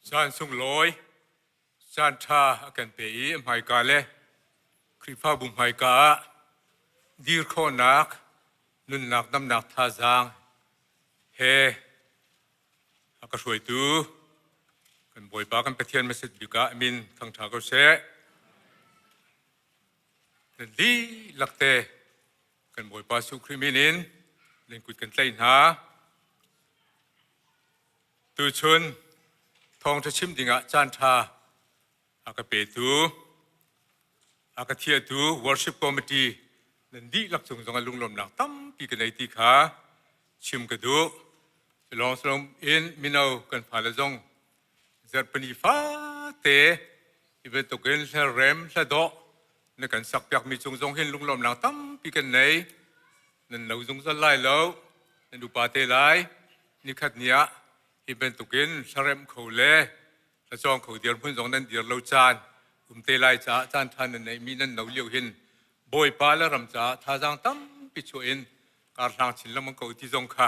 Caan sunglawi, caan ṭha a kan pe i a hmaika le Khrihfabu hmaika ah dir khawhnak, nunnak damnak thazaang he a ka hruaitu kan Bawipa kan Pathian hmasat bik ah min thangṭha ko seh. Nan dihlak te kan Bawipa Jesuh Khrih min in nan kut kan tlaih hna. Tuchun thawngṭha chim dingah caanṭha a ka petu, a ka thiahtu worship committee nan dihlak cung zongah lunglawmhnak tampi ka nei ti kha chim ka duh. Lawng salom in mino kan fale zong zarhpini fate hi bantukin hlarem hladawh na kan sakpiakmi cung zong hin lunglawmhnak tampi kan nei. Nan lo zungzal lai lo, nan upa te lai. Nikhat ni ah hi bantukin hlaremh kho le hlacawng kho dirhmun zong nan dir lo caan um te lai caah caan ṭha nan neihmi nan no lio hin Bawipa le ram caah thazaang tampi chuah in karhlang chin lengmang ko ti zong kha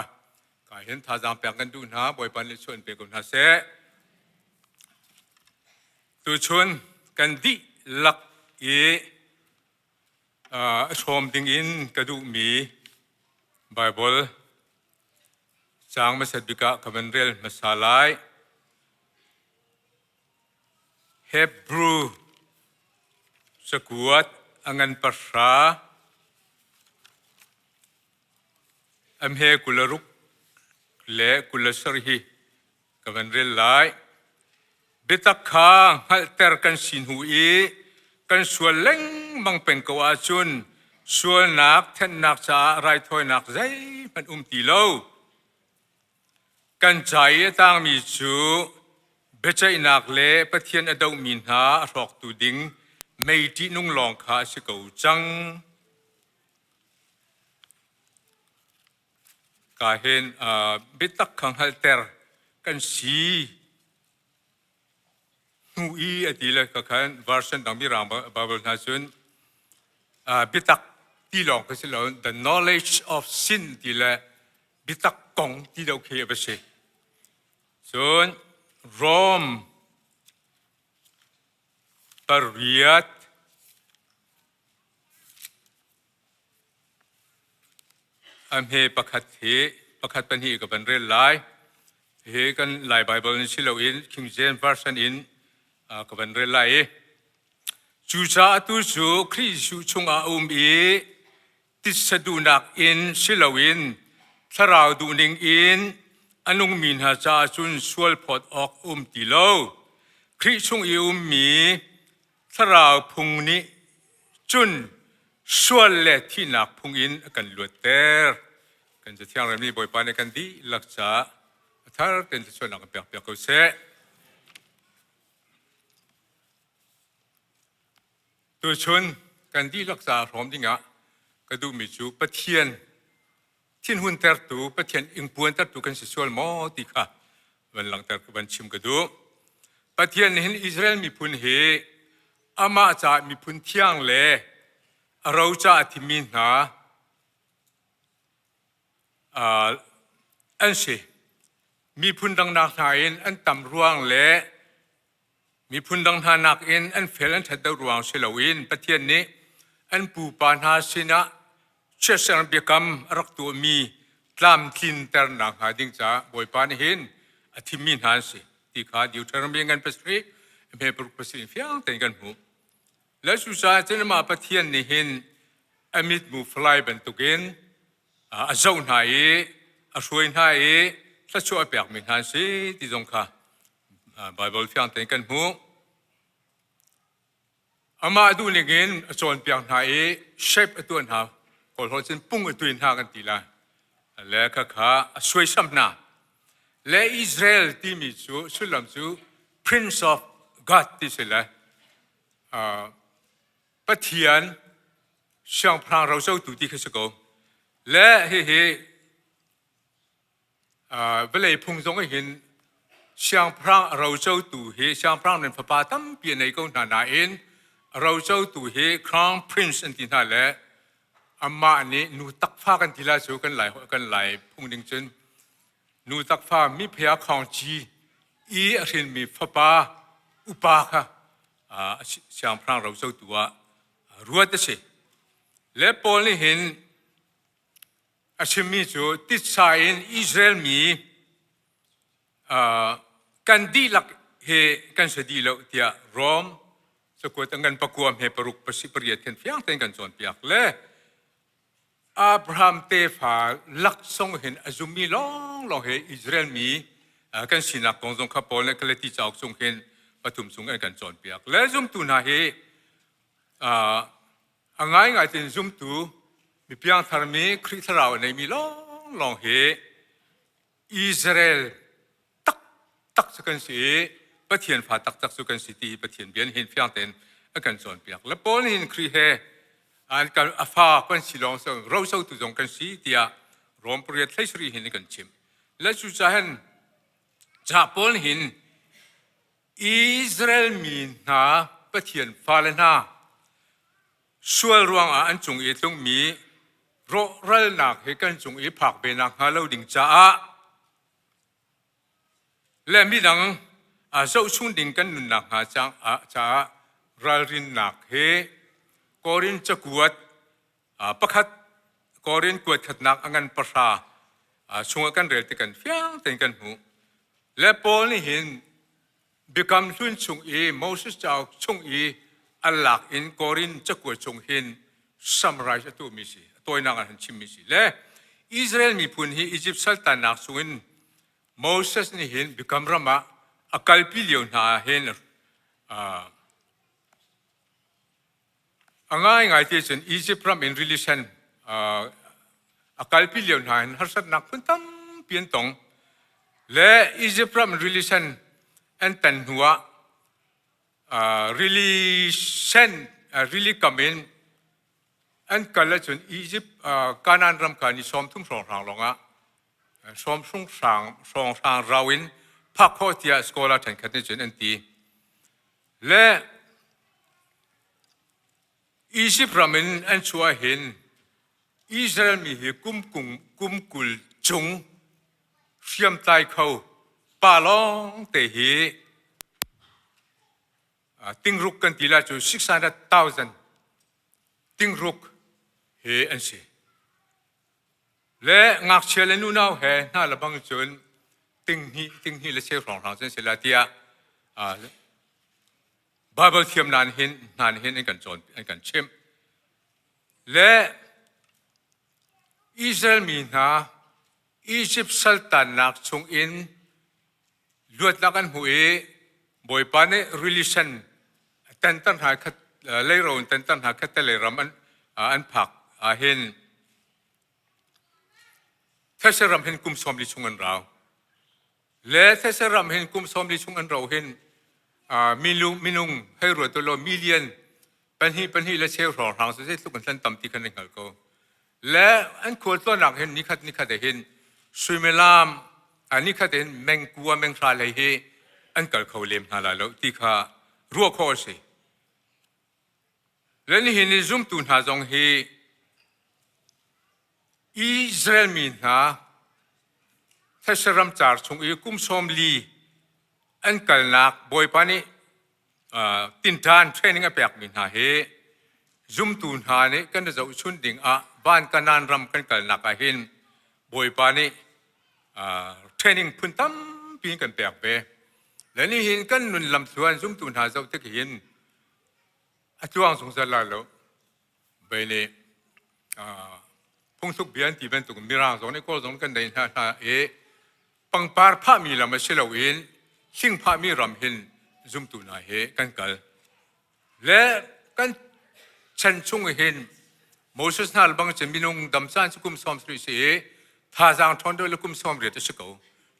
ka hin thazaang pek kan duh hna Bawipa nih chuah in pe ko hna seh. Tuchun kan dihlak i a hrawm ding in ka duhmi Baibal caang hmasat bik ah ka van rel hmasa lai. Hebrew cakuat a ngan pahra a hme 26 le 27 hi ka van rel lai. Biatak kha hngalhter kan si hnu i kan sual lengmang peng ko ahcun sualnak thenhnak caah raithawinak zeihmanh um ti lo. Kan ca i a tangmi cu biaceihnak le Pathian a dohmi hna a hrawktu ding mei ṭihnung lawng kha a si ko cang. Ka hin biatak kha hngalhter kan si hnu i a ti le ka khan version dang mirang Bible hna cun biatak ti lawng kha si lo the knowledge of sin ti le biatak kong ti deuh khi a va si. Cun Rome pariat A hme pakhat hi pakhat pahnih ka van rel lai. Hi kan Lai Baibal in si loin King James Version in ka van rel lai i cucaah tu cu Khrih Jesuh chungah a um i titsa duhnak in si loin thlarau duhning in a nungmi hna caah cun sual phawt awk um ti lo. Khrih chung i ummi Thlarau phung nih cun sual le thihnak phung in a kan luatter. Kan Cathiang remmi Bawipa nih kan dihlak caah a thar tein thluachuahnak kan pekpiak ko seh. Tuchun kan dihlak caah hrawm dingah ka duhmi cu Pathian thinhuntertu, Pathian ingpuantertu kan si sual maw ti kha van langhter van chim ka duh. Pathian nih hin Israel miphun hi amah caah miphun thiang le a ro caah a thimmi hna an si. Miphun dangnak hna in an tam ruang le Miphun dang hna nakin an fel an ṭhat deuh ruang si loin Pathian nih an pupa hna sinah chiatser biakam a rak tuahmi tlamtlinternak hnga ding caah Bawipa nih hin a thimmi hna an si ti kha Deuteronomy ngan pasarih hme paruk pasarih in fiang tein kan hmuh. Le cucaah cun amah Pathian nih hin a mitmu falai bantukin a zoh hna i a hruai hna i thluachuah a pekmi hna an si ti zong kha Baibal fiang tein kan hmuh. Amah duhning in a cawnpiak hna i shape a tuah hna. Kawlholh cun pung a tuin hna kan ti lai. Le khakha a suaisam hna. Le Israel timi cu sullam cu Prince of God ti si le Pathian siangpahrang rocotu ti khi si ko. Le hihi Vawlei phung zong hin siangpahrang a rocotu hi siangpahrang nan fapa tampi a nei ko hna nain a rocotu hi crown prince an ti hna le amah nih nu takfa kan ti lai cu kan lai kan lai phung ding cun nu takfa mi phia khawng ci. i a hrinmi fapa upa kha siangpahrang rocotu ah ruat a si. Le Paul nih hin a chimmi cu titsa in Israel mi kan dihlak he kan si dih lo tiah Rom cakuat an kan pakua hme paruk pasi pariat khin fiang tein kan cawnpiak le Abraham tefa laksawng hin a zummi lawnglawng he Israel mi kan sinak kong zong kha Paul nih Galati cauk chung hin pathum chung an kan cawnpiak. Le zumtu hna hi a ngaingai tin zumtu mi piangtharmi Khrih thlarau a neimi lawnglawng hi Israel taktak cu kan si i Pathian fa taktak cu kan si ti hi Pathian bia hin fiang tein a kan cawnpiak. Le Paul nih hin Khrih he an kan a fa kan si lawng so rosotu zong kan si tiah Rom pariat hlei sarih hin kan chim. Le cucaah hin ca Paul nih hin Israel mi hna Pathian fale hna sual ruangah an cung i tlungmi rawhralnak hi kan cung i phak ve nakhnga lo ding caah le midang zohchung ding kan nunnak hnga caah ralrinnak hi Korin cakuat pakhat Korin kuat khatnak a ngan pahra chungah kan rel ti kan fiang tein kan hmuh. Le Paul nih hin Biakam Hlun chung i Moses cauk chung i a lak in Korin cakuat chung hin summarize a tuahmi si, a tawinak ah han chimmi si. Le Israel miphun hi Egypt saltannak chungin Moses nih hin Biakam ram ah a kalpi lio hna ah hin A ngaingai ti cun Egypt ram in rili sen a kalpi lio hna in harsatnak phun tampi an tong. Le Egypt ram in rili sen an tan hnu ah rili sen rili kam in an kal ahcun Egypt Kanaan ram kha ni sawm thum hrawnghrang lawngah sawm hrang hrawnghrang rau in phak khawh tiah scholar ṭhenkhat nih cun an ti. Le Izipt ram in an chuah hin Israel mi hi kum kung kum 20 chung hriamtlai kho pa lawng te hi tingruk kan ti lai cu 600,000 tingruk he an si. Le ngakchia le nunau he hna le bang cun tinghnih tinghnih le cheu hrawnghrang cun si la tiah Bible thiam nan hin hna hin an kan cawn an kan chimh. Le Israel mi hna Egypt saltannak chung in luatnak an hmu i Bawipa nih rili sen tanter hna khat leiro in tanter hna khat te lei ram an an phak ah hin These ram hin kum 40 chung an rau. Le these ram hin kum 40 chung an rau hin minung hei ruat law million pahnih pahnih le cheu hrawng hrang cu zeitluk an hlan tam ti khan an hngal ko. Le an khualtlawnnak hin nikhat nikhat hin suimilam nikhat hin mengkua menghra lei hi an kal kho lem hna lai lo ti kha ruah khawh a si. Le nihin i zumtu hna zong hi Israel mi hna these ramcar chung i kum 40 an kalnak Bawipa nih tinṭan training a pekmi hna hi zumtu hna nih kan i zohchun ding ah van Kanaan ram kan kalnak ah hin Bawipa nih training phun tampi in kan pek ve. Le nihin kan nun lamthluan zumtu hna zoh tik hin a tluang zungzal lai lo. Bei nih phungthluk bia an ti bantuk mirang zong nih kawl zong kan nei hna hna i pangpar phahmi lam a si loin hling phahmi ram hin zumtu hna he kan kal. Le kan chan chung hin Moses hna bang cun minung dam caan cu kum 70 si i thazaang ṭhawn deuh le kum 80 a si ko.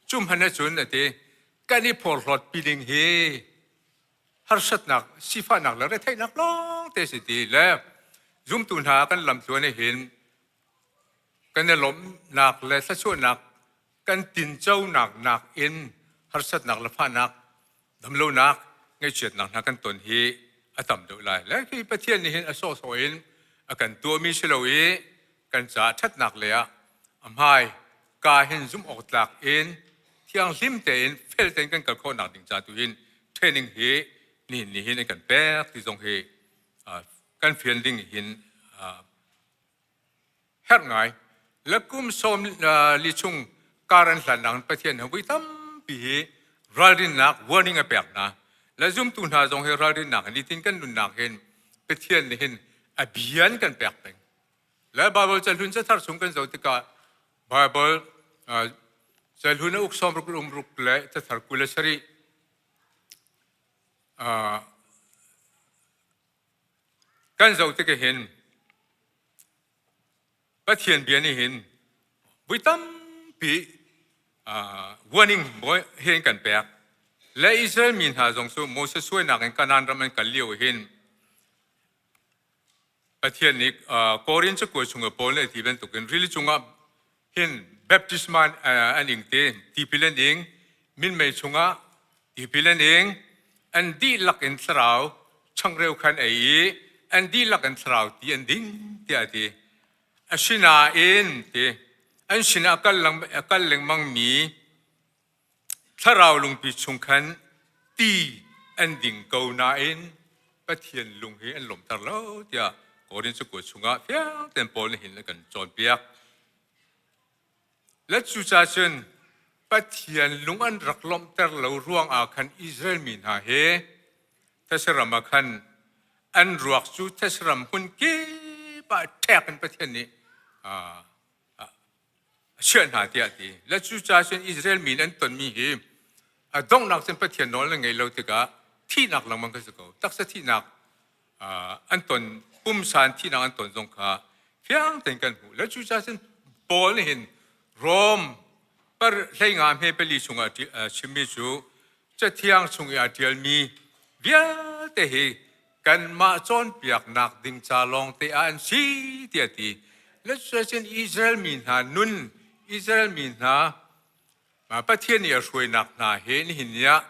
Cu hmanh ahcun a ti kan i phorhlawt pi ding hi harsatnak, sifahnak le retheihnak lawng te si ti le zumtu hna kan lamtluan hin kan i lawmhnak le thluachuahnak kan tinconak nakin harsatnak le fahnak damlonak ngaihchiatnak hna kan ton hi a tam deuh lai. Le hi Pathian nih hin a sawhsawh in a kan tuahmi si lo i kan caah ṭhatnak lei ah a hmai ka hin zumh awk tlak in. Thianghlim tein fel tein kan kal khawhnak ding ca tu hin training hi nihin ni hin an kan pek ti zong hi kan fian ding hin herh ngai. Le kum sawm li chung kar an hlannak Pathian he vui tampi hi ralrinnak warning a pek hna. Le zumtu hna zong hi ralrinnak nitin kan nunnak hin Pathian nih hin a bian kan pek peng. Le Bible cahlun cathar chung kan zoh tikah Bible cahlun a uk sawm ruk um ruk le cathar 27 kan zoh tikah hin Pathian bia nih hin vui tampi warning hin kan pek. Le Israel mi hna zong cu Moses suainak in Kanaan ram an kal lio hin Pathian nih Korin cakuat chung ah Paul nih a ti bantukin rili cungah hin baptisma an ing te, tipil an ing, minmei chungah tipil an ing, an dihlak in thlarau changreu khan ei i an dihlak in thlarau ti an ding tiah a ti. Asinain ti an sinah a kal lengmangmi Thlarau lungpi chung khan ti an ding ko nain Pathian lung hi an lawmter lo tiah Korin cakuat chungah fiang tein Paul nih hin a kan cawnpiak. Le cucaah cun Pathian lung an rak lawmhter lo ruangah khan Israel mi hna hi these ram ah khan an ruak cu these ram hmun kip ah ṭhek in Pathian nih a chiah hna tiah a ti. Le cucaah cun Israel mi nih an tonmi hi a donghnak cun Pathian nawl an ngeih lo tikah thihnak lengmang kan si ko. Taksa thihnak an ton, pumsa in thihnak an ton zong kha fiang tein kan hmuh. Le cucaah cun Paul nih hin Rom par hleinga hme pali chungah chimmi cu Cathiang chung i a ṭialmi vialte hi kanmah cawnpiaknak ding ca lawngte ah an si tiah a ti. Cuticun Israel mi hna nun, Israel mi hna Pathian nih a hruainak hna he nihin ni ah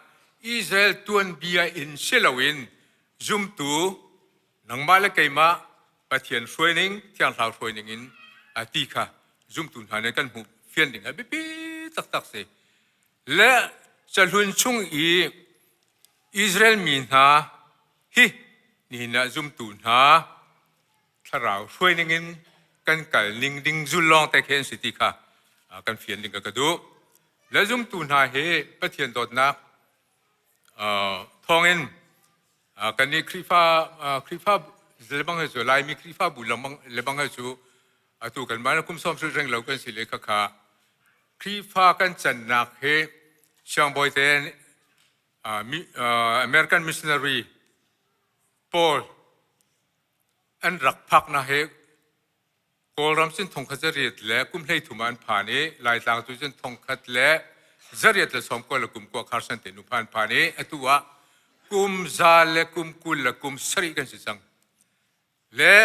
Israel tuanbia in si loin zumtu nangmah le keimah Pathian hruaining, Thiang Thlarau hruaining in a ti kha zumtu hna nih kan hmuh fian ding a biapi taktak si. Le cahlun chung i Israel mi hna hi nihin ah zumtu hna thlarau hruai ningin kan kal ning ding zul lawng te khi an si ti kha kan fian ding ka duh. Le zumtu hna hi Pathian dawtnak thawngin kan nih Khrihfa Khrihfa lebang he cu Laimi Khrihfabu lebang he cu atu kan mah kum sawm reng lo kan si le khakha Khrihfa kan cannak hi siangbawi te American missionary pawl an rak phaknak hi Kawlram cun thongkhat zariat le kum 13 ah an phan i Laitlang tu cun thongkhat le zariat le sawmkua le kum kua kharsan te nu phan phan i atu ah kum za le kum 20 le kum 70 kan si cang. Le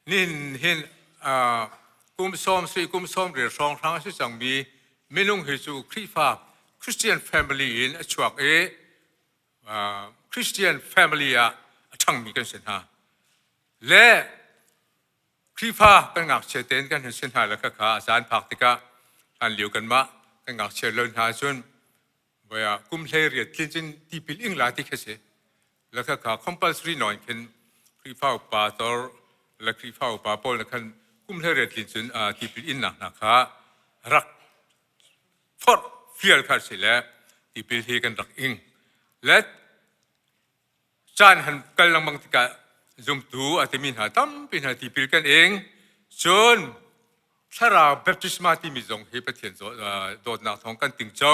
nin hin kum sawm sui kum sawm riat hrawng hrang a si cangmi minung hi cu Khrihfa Christian family in a chuak i Christian family ah a ṭhangmi kan si hna. Le Khrihfa kan ngakchia tein kan hun si hna le khakha a caan phak tikah hlan lio kanmah kan ngakchia lo hna cun voi ah kum 18 tlin cun tipil ing la ti khi si. Le khakha compulsory nawn khin Khrihfa upa tor le Khrihfa upa pawl na khan kum 18 tlin cun tipil innak hna kha rak forh fial kha si le tipil hi kan rak ing. Le caan han kal lengmang tikah zumtu a timi hna tampi hna tipil kan ing. Cun thlarau baptisma timi zong hi Pathian dawtnak thawng kan tingco.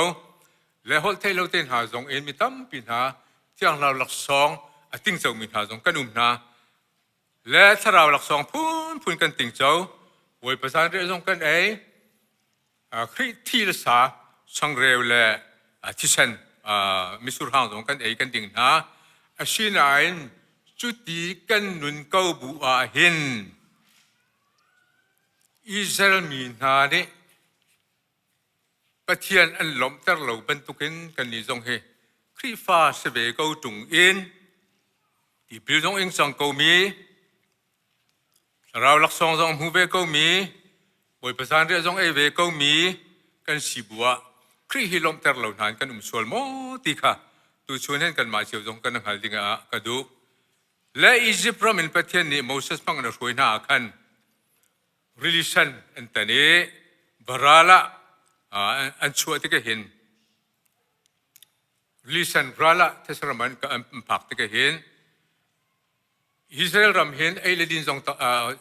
Le holh theih lo te hna zong in mi tampi hna thianghlau laksawng a tingco mi hna zong kan um hna. Le thlarau laksawng phunphun kan tingco. Bawipa zanriah zong kan ei. Khrih thi le sa changreu le thisen mitsur hang zong kan ei kan ding hna. Asinain cuti kan nun ko bu ah hin Israel mi hna nih Pathian an lawmhter lo bantukin kannih zong hi Khrihfa si ve ko ṭung in tipil zong ing cang komi Thlarau laksawng zong hmu ve komi, Bawipa zanriah zong ei ve komi kan si bu ah. Khrih hi lawmhter lo hna in kan um sual maw ti kha tuchun hin kanmah cio zong kan hngal ding ah ka duh. Le Izipt ram in Pathian nih Moses hmang in a hruai hna ah khan rili sen an tan i varal ah an chuah tikah hin rili sen ral ah thesram an phak tikah hin Israel ram hin ei le din zong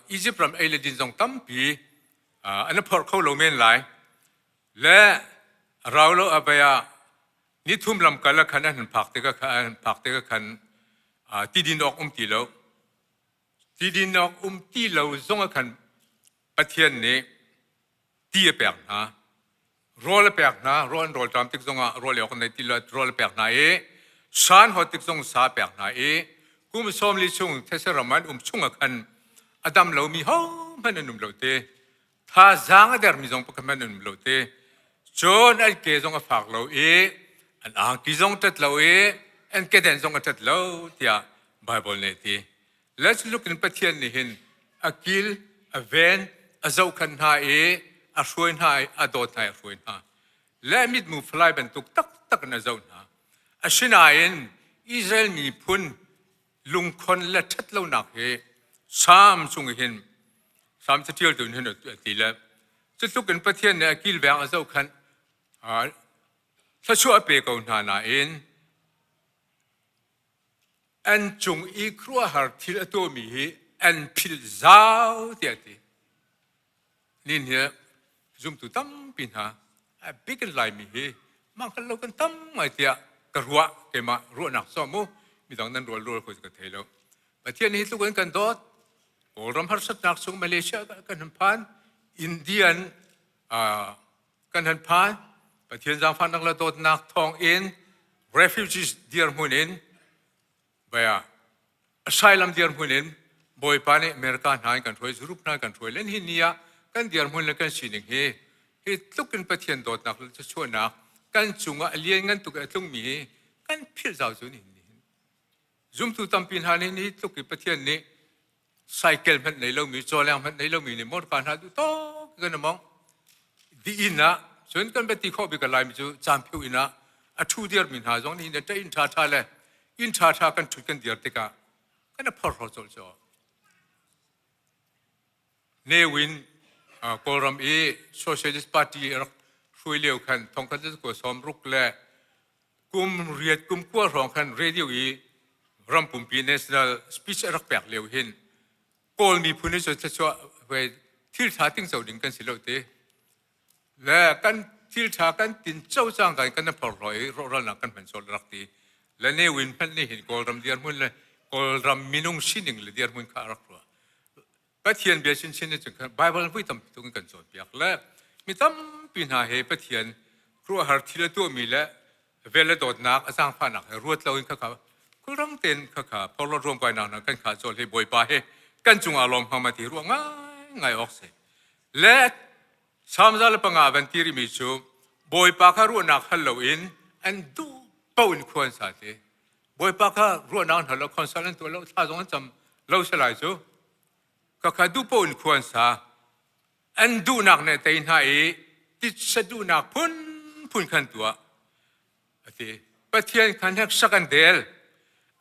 Egypt ram ei le din zong tampi an phorh kho lo men lai. Le rau lo a ah nithum lamkal ah khan an phak tikah an phak tikah khan ti din awk um ti lo. Ti din awk um ti lo zong ah khan Pathian nih ti a pek hna. Rawl a pek hna. Rawl an rawl ṭam tik zongah rawl awk an nei ti lo rawl a pek hna i san hawt tik zong sa a pek hna i kum 40 chung these ram an um chung ah khan a dam lomi hohmanh an um lo te. Thazaang a dermi zong pakhat hmanh an um lo te. Cun an ke zong a fak lo i an angki zong ṭat lo i an keden zong a ṭat lo tiah Baibal nih a ti. Let's look in Pathian nih hin a kil, a ven, a zohkhan hna i a hruai hna i a dawt hna i a hruai hna. Le mitmu falai bantuk taktak in a zoh hna. Asinain Israel miphun lungkhon le ṭhatlonak hi Salm chung hin Salm caṭialtu nih hin a ti le cutluk in Pathian nih a kilveng a zohkhanh thluachuah a pe ko hna nain an cung i khuaruahhar thil a tuahmi hi an philh zau tiah a ti. Nin hi zumtu tampi hna a bik in Laimi hi mah hngal lo kan tam ngai tiah ka ruah keimah ruahnak cu mu midang nan rual rual ko ka thei lo. Pathian hi tluk in kan dawt Kawlram harsatnak chung Malaysia kan han phan Indian kan han phan Pathian zaangfahnak le dawtnak thawng in refugees dirhmun in baya asylum dirhmun in Bawipa nih America hna in kan hruai Europe hna in kan hruai len hi ni ah kan dirhmun le kan sining hi hi tluk in Pathian dawtnak le thluachuahnak kan cungah a lian ngan tuk a tlungmi hi kan philh zau cu ni zumtu tampi hna nih ni tluk i Pathian nih cycle hmanh nei lomi cawleng hmanh nei lomi nih motor hna duh tawk kan among di inn ah cun kan bati khawh bik laimi cu caan pheu inn ah a thu dirmi hna zong nih hin inn ṭha ṭha le inn ṭha ṭha kan ṭhut kan dir tikah kan a phorhlaw colh cu Ne Win Kawlram i Socialist Party rak hruai lio khan thongkhat le 60 le kum riat kum kua hrawng khan radio i ram pumpi national speech a rak pek lio hin Kawl miphun hi cu thluachuah thil ṭha tingco ding kan si lo te le kan thil ṭha kan tin co cang kan kan phorhlaw i rawhralnak kan hman sual rak ti le Ne Win hmanh nih hin Kawlram dirhmun le Kawlram minung sining le dirhmun kha a rak ruah Pathian bia chinchin nih cun Baibal vui tampi tuk in kan cawnpiak le mi tampi hna he Pathian khuaruahhar thil a tuahmi le vel le dawtnak a zaangfahnak he ruat loin khakha khulrang tein khakha phorhlawt ruamkainak hna kan khah cawl hi Bawipa he kan cungah lawm hnga ma ti ruah ngaingai awk si. Le Salm 105 van ti rihmi cu Bawipa kha ruahnak hal loin an duh paoh in khua an sa ti. Bawipa kha ruahnak an hal lo, consult an tuah lo, thla zong an cam lo si lai cu. Khakha duh paoh in khua an sa. An duhnak nih a tei hna i titsa duhnak phunphun khan tuah. A ti. Pathian kha hneksak an del.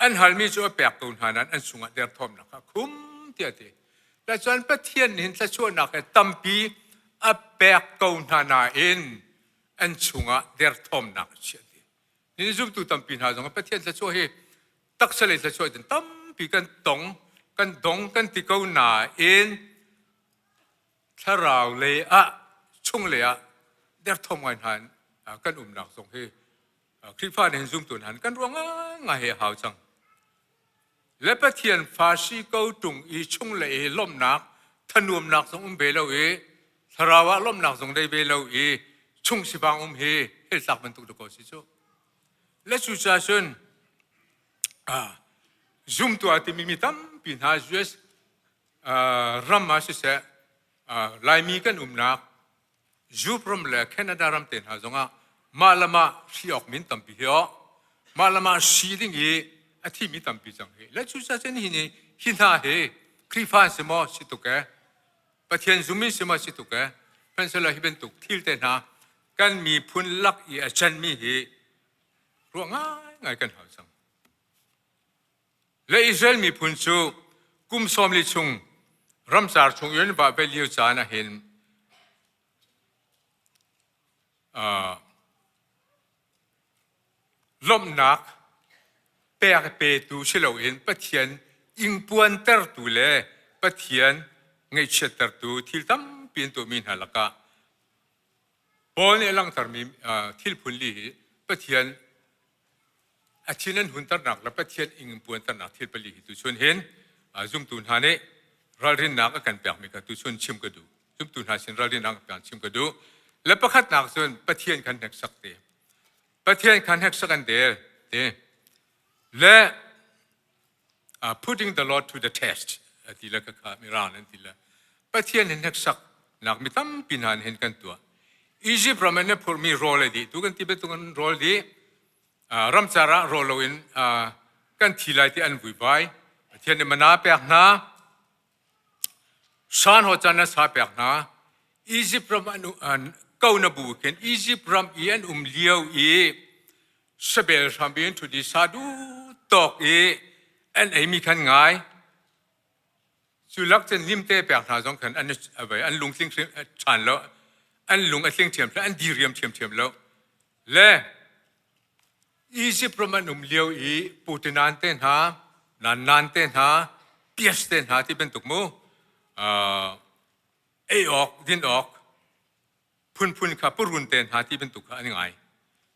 An halmi cu a pek ko hna nain an chungah derthawmnak kha khum tiah a ti. Le cun Pathian nih hin thluachuahnak he tampi a pek ko hna nain an chungah derthawmnak a chiah ti. Ni zumtu tampi hna zong Pathian thluachuah hi taksa lei thluachuah in tampi kan tong kan dong kan ti ko nain thlarau lei ah chung lei ah derthawm ngai hna kan umnak zong hi Khrihfa nih zumtu hna kan ruang ngai he hau cang. Le Pathian fa si ko tung i chung le i lawmhnak thanuamnak zong um ve lo i thlarau ah lawmhnak zong dei ve lo i chung sivang um hi heltlak bantuk dakaw si cu. Le cucaah cun zumtu ah timi mi tampi hna US ram ah siseh Laimi kan umnak Europe ram le Canada ram te hna zongah mah le mah hri awk min tampi hi aw mah le mah si ding i a thimi tampi cang hi le cucaah cun hi ni hi hna hi Khrihfa an si maw si tuk e Pathian zum in si maw si tuk e hmanhsehlaw hi bantuk thil te hna. Kan miphun lak i a canmi hi ruah ngaingai kan hau cang. Le Israel miphun cu kum 40 chung ramcar chung in vah ve lio caan ah hin lawmhnak pek petu si loin Pathian ingpuantertu le Pathian ngaihchiattertu thil tampi an tuahmi hna lakah Paul nih a langhtermi thil phun li hi Pathian a thin an hunternak le Pathian ingpuanternak thil pali hi tuchun hin zumtu hna nih ralrinnak a kan pekmi kha tuchun chim ka duh. Zumtu hna sin ralrinnak a kan chim ka duh. Le pakhatnak cun Pathian khan hneksak te. Pathian khan hneksak an del te. Le uh, putting the Lord to the test ti le kha mirang an ti le Pathian hin hneksak nak mi tampi hna hin kan tuah. Egypt ram in phurmi rawl a dih tu kan ti bantuk in rawl dih ramcar ah rawl loin kan thi lai ti an vuivai. Pathian nih mana pek hna. Shan ho chan sa pek hna. Egypt ram an ko na bu khin Egypt ram i an um lio i sabel hram in ṭhut i sa duh tawk i an eimi khan ngai. Cu lak cun limte pek hna zong khan an an lungtling ṭhan lo, an lung a tling ṭhiam an diriam ṭhiamṭhiam lo. Le Egypt ram an um lio i Putinan te hna, Nannan te hna, Pias te hna ti bantuk mu, ei awk, din awk, phunphun kha purun te hna ti bantuk kha an ngai.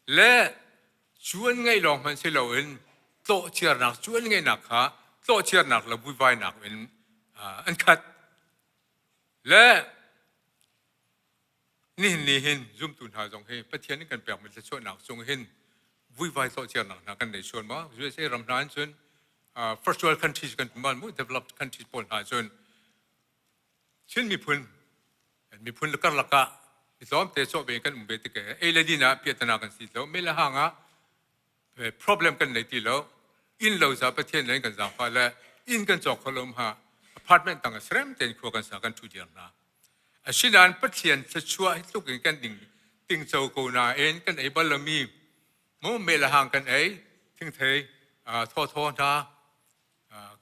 Le cu an ngaih lawng hmanh si loin tlawhciarnak cu an ngeihnak kha tlawhciarnak le vuivainak in an khat. Le nihin ni hin zumtu hna zong hi Pathian in kan pekmi thluachuahnak cung hin vuivai tlawhciarnak hna kan nei sual ma? USA ram hna in cun first world countries kan mu developed countries pawl hna cun Chin miphun miphun karlak ah mi tlawmte cawh ve kan um ve tik ei le din ah piahtana kan si lo mei le hang ah problem kan nei ti lo inn lo za Pathian le kan zaangfah le inn kan cawk kho lo ha apartment tang serem ten khua kan sa kan thu diam na asinain Pathian thluachuah hi tluk in kan ding tingco ko nain kan ei bal lomi mu me le hang kan ei thingthei thaw thaw hna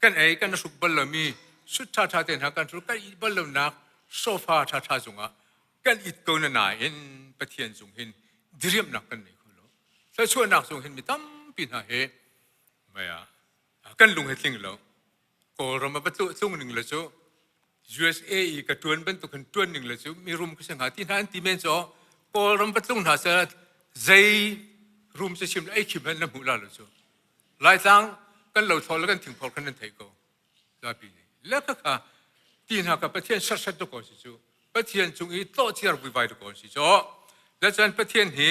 kan ei kan hruk bal lomi sut ṭha ṭha te hna kan hruk kan it bal lonak sofa ṭha ṭha cungah kan it ko na nain Pathian cung hin diriamnak kan nei kho lo thluachuahnak cung hin mi tampi hna he maya kan lung he tling lo Kawlram a va tlung ning le cu USA i ka ṭuan bantuk hin ṭuan ning le cu mirum ka si hnga ti hna an ti men cu Kawlram va tlung hna seh zei rum cu chim ei khim hen na hmuh la lo cu Laitlang kan lo thlol le kan thingphor khan nan theih ko zapi nih le kha kha ti hna ka Pathian serset tu ko si cu Pathian cung i tlawhciar vuivai tu ko si cu le cun Pathian hi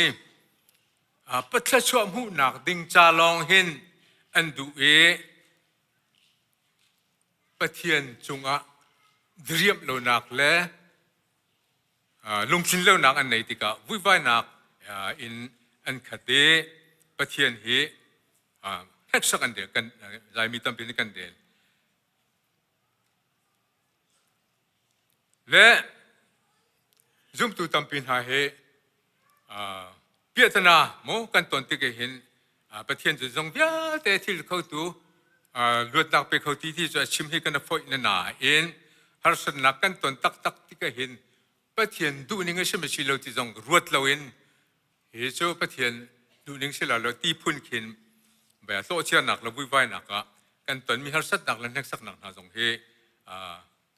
pathlachuah hmuhnak ding ca lawng hin an duh i Pathian cungah diriamh lonak le lungthin lonak an nei tikah vuivainak in an khat i Pathian hi hneksak an del kan Laimi tampi nih kan del. Le zumtu tampi hna hi piahtana mu kan ton tik hin Pathian cu zong vialte thil khotu luatnak pe kho ti ti cu a chim hi kan a foih na nain harsatnak kan ton taktak tik hin Pathian duhning a si ma si lo ti zong ruat loin hi cu Pathian duhning si lo ti phun khin bia hlawhchiarnak le vuivainak ah kan tonmi harsatnak le hneksaknak hna zong hi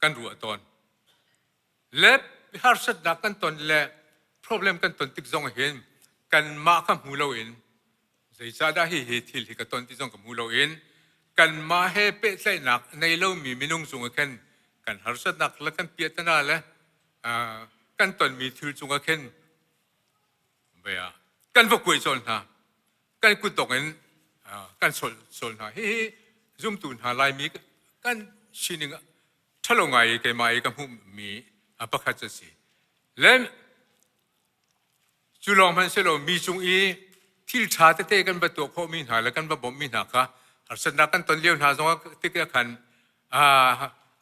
kan ruah tawn. Le harsatnak kan ton le problem kan ton tik zong hin kanmah kha hmu loin zeicahdah hi hi thil hi ka ton ti zong ka hmu loin kanmah he pehtlaihnak nei lomi minung cung ah khin kan harsatnak le kan piahtana le kan tonmi thil cungah khin bia kan va kuai cawl hna kan kutdong in kan sol sol hna hihi zumtu hna Laimi kan sining ṭhalo ngai i keimah i ka hmuhmi pakhat a si le cu lawng hmanh si lo mi cung i thil ṭha tete kan va tuah khawhmi hna le kan va bawmhmi hna kha harsatnak kan ton lio hna zongah tikah khan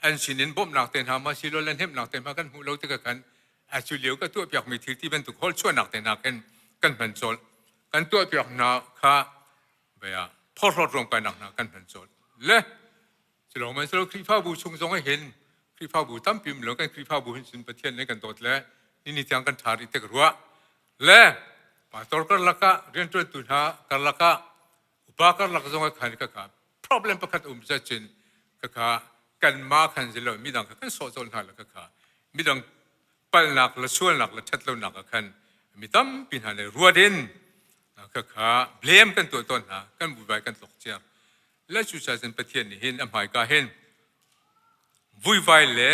an sinin bawmhnak te hna ma silo le hnemhnak te hna kan hmuh lo tikah khan. A cu lio ka tuahpiakmi thil ti bantuk holh chuahnak te hna khin kan hman colh. Kan tuahpiak hna kha bia phorhlawt ruamkainak hna kan hman colh. Le Sihmanhsehlaw Khrihfabu chung zong ah hin Khrihfabu tampi um lo kan Khrihfabu hin cun Pathian nih kan dawt le nini tiang kan ṭha rih te ka ruah. Le pastor karlak ah rianṭuantu hna karlak ah upa karlak zong ah khan kaka problem pakhat um zat cun kaka kanmah khan si lo midang kha kan sawh colh hna le kaka midang palnak le sualnak le ṭhatlonak ah khan mi tampi hna nih ruat in kaka blame kan tuah tawn hna kan bubai kan tlok ciar le cucaah cun Pathian nih hin a hmaika hin vuivai le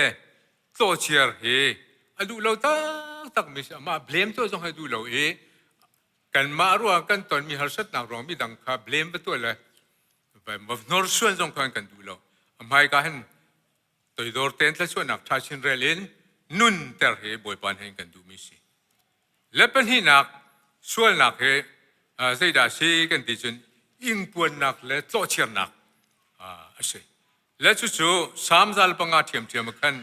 tlawciar hi a duh lo taktak mi si amah blame tuah zong hi a duh lo i kanmah ruang kan tonmi harsatnak ruang midang kha blame va tuah le va hnorsuan zong kha kan duh lo a hmaika hin toidor tein thluachuahnak ṭha chin rel in nunter hi Bawipa nih kan duhmi si. Le pahnihnak sualnak hi zeidah a si kan ti cun ingpuannak le tlawhchirnak a si. Le cucu Salm zal panga ṭhiamṭhiam ah khan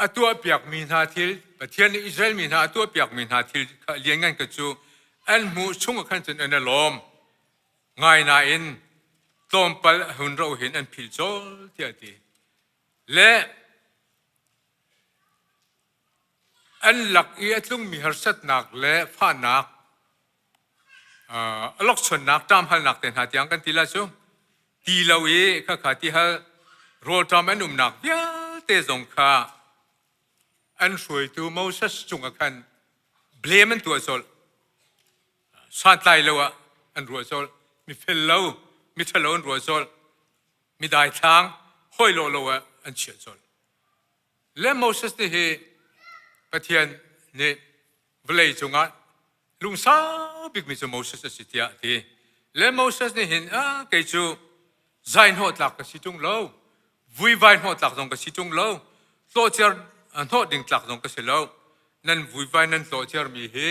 a tuahpiakmi hna thil Pathian nih Israel mi hna a tuahpiakmi hna thil kha lianngan ka cu an hmuh chung ah khan cun an i lawm. Ngai nain tlawmpal a hun ro hin an phil cawl tiah a ti. Le an lak i a tlungmi harsatnak le fahnak a lokchonnak ṭamhalnak te hna tiang kan ti la cu ti lo i khakha ti hal rawlṭam an umnak vialte zong kha an hruaitu Moses cungah khan blame an tuah colh santlai lo ah an ruah colh mi fel lo mi ṭhalo an ruah colh mi daithlang hawi lawh lo ah an chiah colh Le Moses nih hi Pathian nih vawlei cungah lungsau bikmi cu Moses a si tiah a ti. Le Moses nih hin ah kei cu zai hnawh tlak ka si ṭung lo, vuivai hnawh tlak zong ka si ṭung lo, tlawhciar hnawh ding tlak zong ka si lo. Nan vuivai nan tlawhciarmi hi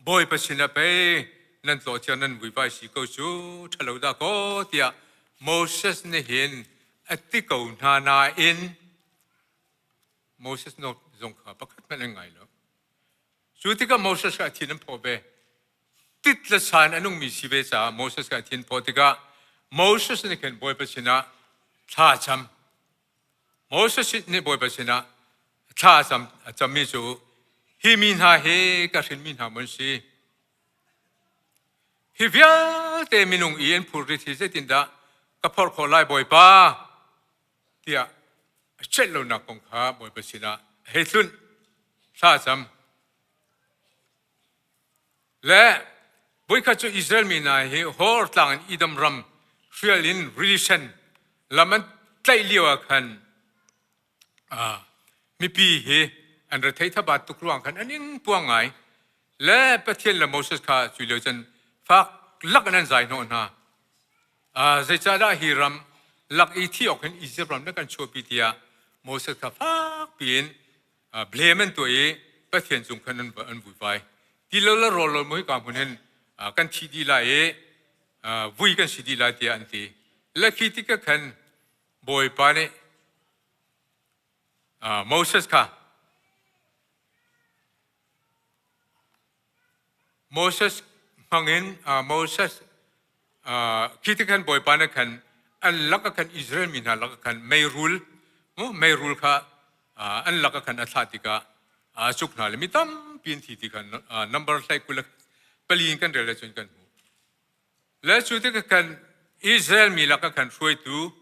Bawipa sinah pei nan tlawhciar nan vuivai si ko cu ṭhalo dah kaw tiah Moses nih hin a ti ko hna nain Moses nawl zong kha pakhat hmanh an ngai lo. Cu tikah Moses kha a thin an phaw ve. Tit le san a nungmi si ve caah Moses kha a thin phaw tikah Moses nih khan Bawipa sinah thla a cam. Moses nih Bawipa sinah thla a cam a cammi cu hi mi hna hi ka hrinmi hna maw an si? Hi vialte minung i an phurrit hi zeitindah ka phorh khawh lai Bawipa? tiah a celh lonak kong kha Bawipa sinah a hei tlunh. Thla a cam. Le voikhat cu Israel mi hna hi Hor tlang in Edom ram hrial in rili sen lam an tlaih lio ah khan mipi hi an rethei thabat tuk ruang khan an ing puang ngai. Le Pathian le Moses kha cu lio cun fak lak in an zai hnawh hna. Zeicahdah hi ram lak i thi awk hin Izipt ram na kan chuahpi tiah Moses kha fak piin blame an tuah i Pathian cung khan an vuivai. Ti lo le rawl lo maw hika hmun hin kan thi dih lai i vui kan si dih lai tiah an ti. Le khi tikah khan Bawipa nih Moses kha Moses hmangin Moses khi ti khan Bawipa nih khan an lakah khan Israel mi hna lakah khan meirul meirul kha an lakah khan a thlah tikah a cuk hna le mi tampi an thi ti khan number hlei 24 in kan rel ahcun kan hmuh. Le cu tikah khan Israel mi lakah khan hruaitu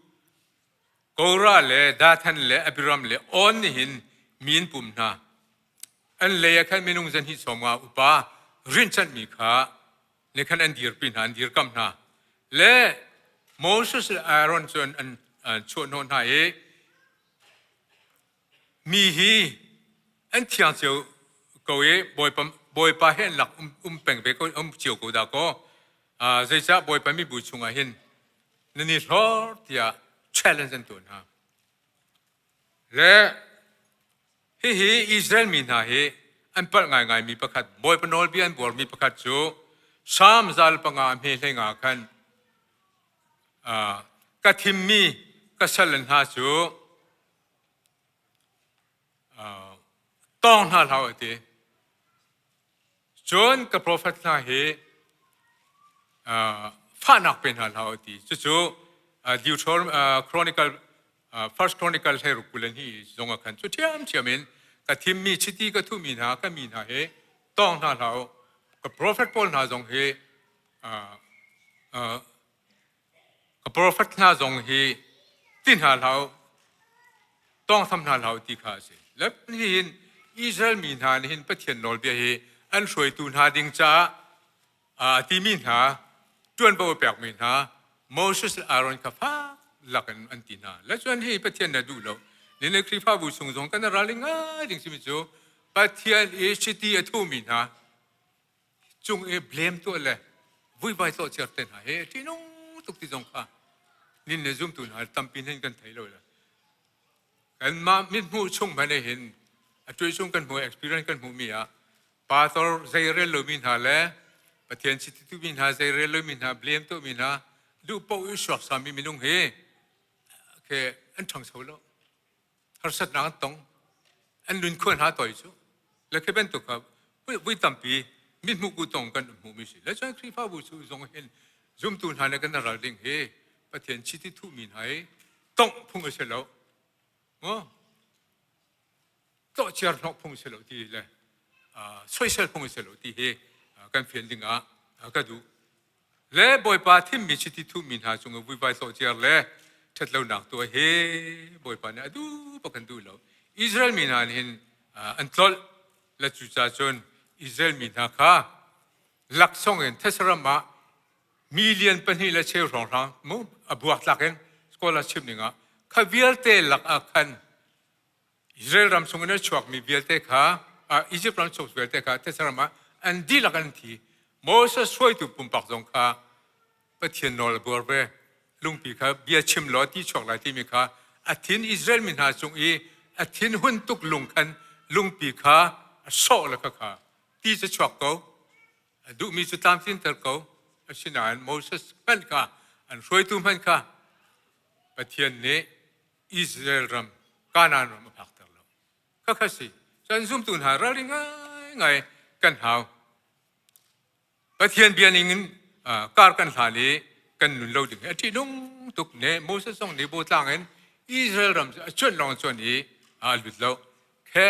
Korah le Dathan le Abiram le On nih hin mi an pum hna. An lei ah khan minung zahnih 50 upa rinhchanhmi kha nih khan an dirpi hna, an dirkamh hna. Le Moses le Aaron cu an, an, an chuahhnawh hna i mi hi an thiang cio ko i Bawipa, Bawipa he an lak um, um peng ve ko, um cio ko dah kaw. Uh, zeicah Bawipa mibu chungah hin nan i hlor tiah challenge an tuah hna. Le hihi Israel mi hna hi an palh ngaingaimi pakhat, Bawipa nawlbia an buarmi pakhat cu Salm zal panga hme hlei nga khan uh, ka thimmi ka sal hna cu uh, Tawng hna hlah u a ti. Cun ka profet hna hi fahnak pe hna hlah u ti. Cucu Deuteronomy Chronicle First Chronicle hlei 22 zong ah khan cu ṭhiamṭhiam in ka thimmi chiti ka thuhmi hna ka mi hna hi tawng hna hlah u. Ka profet pawl hna zong hi ka profet hna zong hi ti hna hlah u, tawngtham hna hlah u ti kha a si. Le hihin Israel mi hna nih hin Pathian nawlbia hi an hruaitu hna ding caah a timi hna ṭuanvo a pekmi hna Moses le Aaron kha fak lakin an ti hna. Le cun hi Pathian na duh lo. Nile Khrihfabu chung zong kan ralring ngai ding simi cu Pathian i chiti a thumi hna cung i blame tuah le vuivai tlawhciar te hna hi ṭihnung tuk ti zong kha nin le zumtu hna tampi hin kan thei lo le kanmah mithmuh chung hmanh hin a tuai chung kan hmuh experience kan hmuhmi ah pastor zei rel lomi hna le Pathian chititu mi hna zei rel lomi hna blame tuahmi hna duh paoh i suaksami minung hi ke an ṭhangcho lo harsatnak an tong an nun khua hna toi cu le khi bantuk kha vui tampi mithmuh ku tong kan hmuhmi si le cun Khrihfabu cu zong hin zumtu hna le kan ral ding hi Pathian chiti thuhmi hna hi tongh phung a si lo ngo tlawhciar hnawh phung a si lo ti le soisel phung a si lo ti hi kan fian ding ah ka duh le Bawipa thimmi chiti thuhmi hna cung i vuivai hlawhciar le ṭhatlonak tuah hi Bawipa nih a duh bak kan duh lo. Israel mi hna nih hin an tlolh le cucaah cun Israel mi hna kha laksawng in thetse ram ah million 2.5 hrawnghrang mu a buaktlak in scholar chim ning ah kha vialte lak ah khan Israel ram chung in a chuakmi vialte kha Egypt ram chung vialte kha thetse ram ah an dihlak an thi. Moses hruaitu pumpak zong kha Pathian nawl a buar ve. Lungpi kha bia chim law ti chuak lai timi kha a thin Israel mi hna cung i a thin hun tuk lung khan lungpi kha a sawh le kha kha ti cu chuak ko. A duhmi cu tlamtlinter ko. Asinain Moses hmanh kha an hruaitu hmanh kha Pathian nih Israel ram Kanaan ram a phakter lo. Khakha si. Cun zumtu hna ralring ngaingai kan hau. Pathian bia ning in kar kan hlan i kan nun lo ding hi a ṭihnung tuk ne Moses zong nih bawtlang in Israel ram cu a cuanh lawng cuan i a lut lo. Khe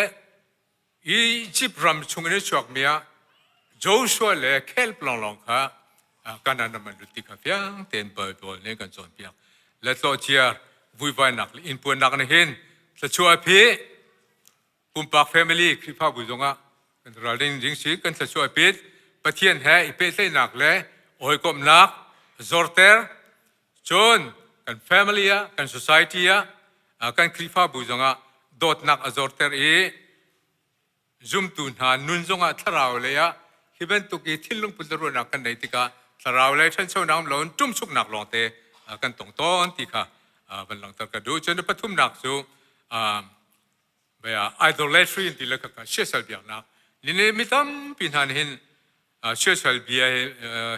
Egypt ram chung in a chuakmi ah Joshua le Caleb lawnglawng kha Kanaan ram an lut ti kha fiang tein Bible nih kan cawnpiak. Le tlawhciar vuivainak le innpuannak nih hin thluachuah a phih. Pumpak family Khrihfabu zongah kan ralring ding si kan thluachuah a pit. Pathian he i pehtlaihnak le hawikomhnak zorter. Cun kan family ah, kan society ah, kan Khrihfabu zongah dawtnak a zorter i zumtu hna nun zongah thlarau lei ah hi bantuk i thinlung put le ruahnak kan neih tikah thlarau lei ṭhanchonak um loin ṭumchuknak lawngte kan tong tawn ti kha van langhter ka duh. Cun pathumnak cu bia idolatry ti le kha siasal biaknak ni mi tampi hna nih hin siasal bia